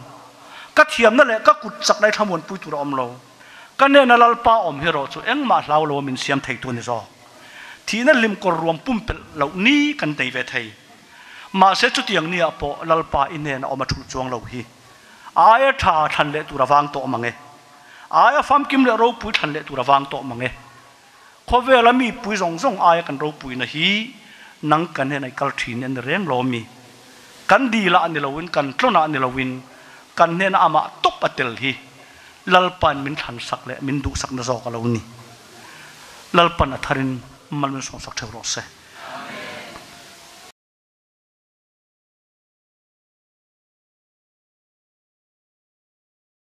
Ka thiamna leh ka kut chak lai thlamuanpui tur a awm lo. Ka nena Lalpa awm hi erawh chu engmah hlau lo a min siam theitu a ni zawk. Thihna hlim kawr ruam pumpelh loh ni kan nei ve thei. Mahse chutiang ni ah pawh Lalpa i hnena awm a thulh chuang lo hi. A aia tha thlan leh tur a vang tawh mang e. A aia famkim leh ropui thlan leh tur a vang tawh mang e. Khawvela mipui zawng zawng aia kan ropuina hi nang kan hian ai kal thin a ni reng lo ami? Kan dil ah ni loin, kan tlawn ah ni loin kan hnena amah tawp a tel hi Lalpain min thlansak leh min duhsakna zawk a lo ni. Lalpan a tharin mal min sawmsak theuh rawh se.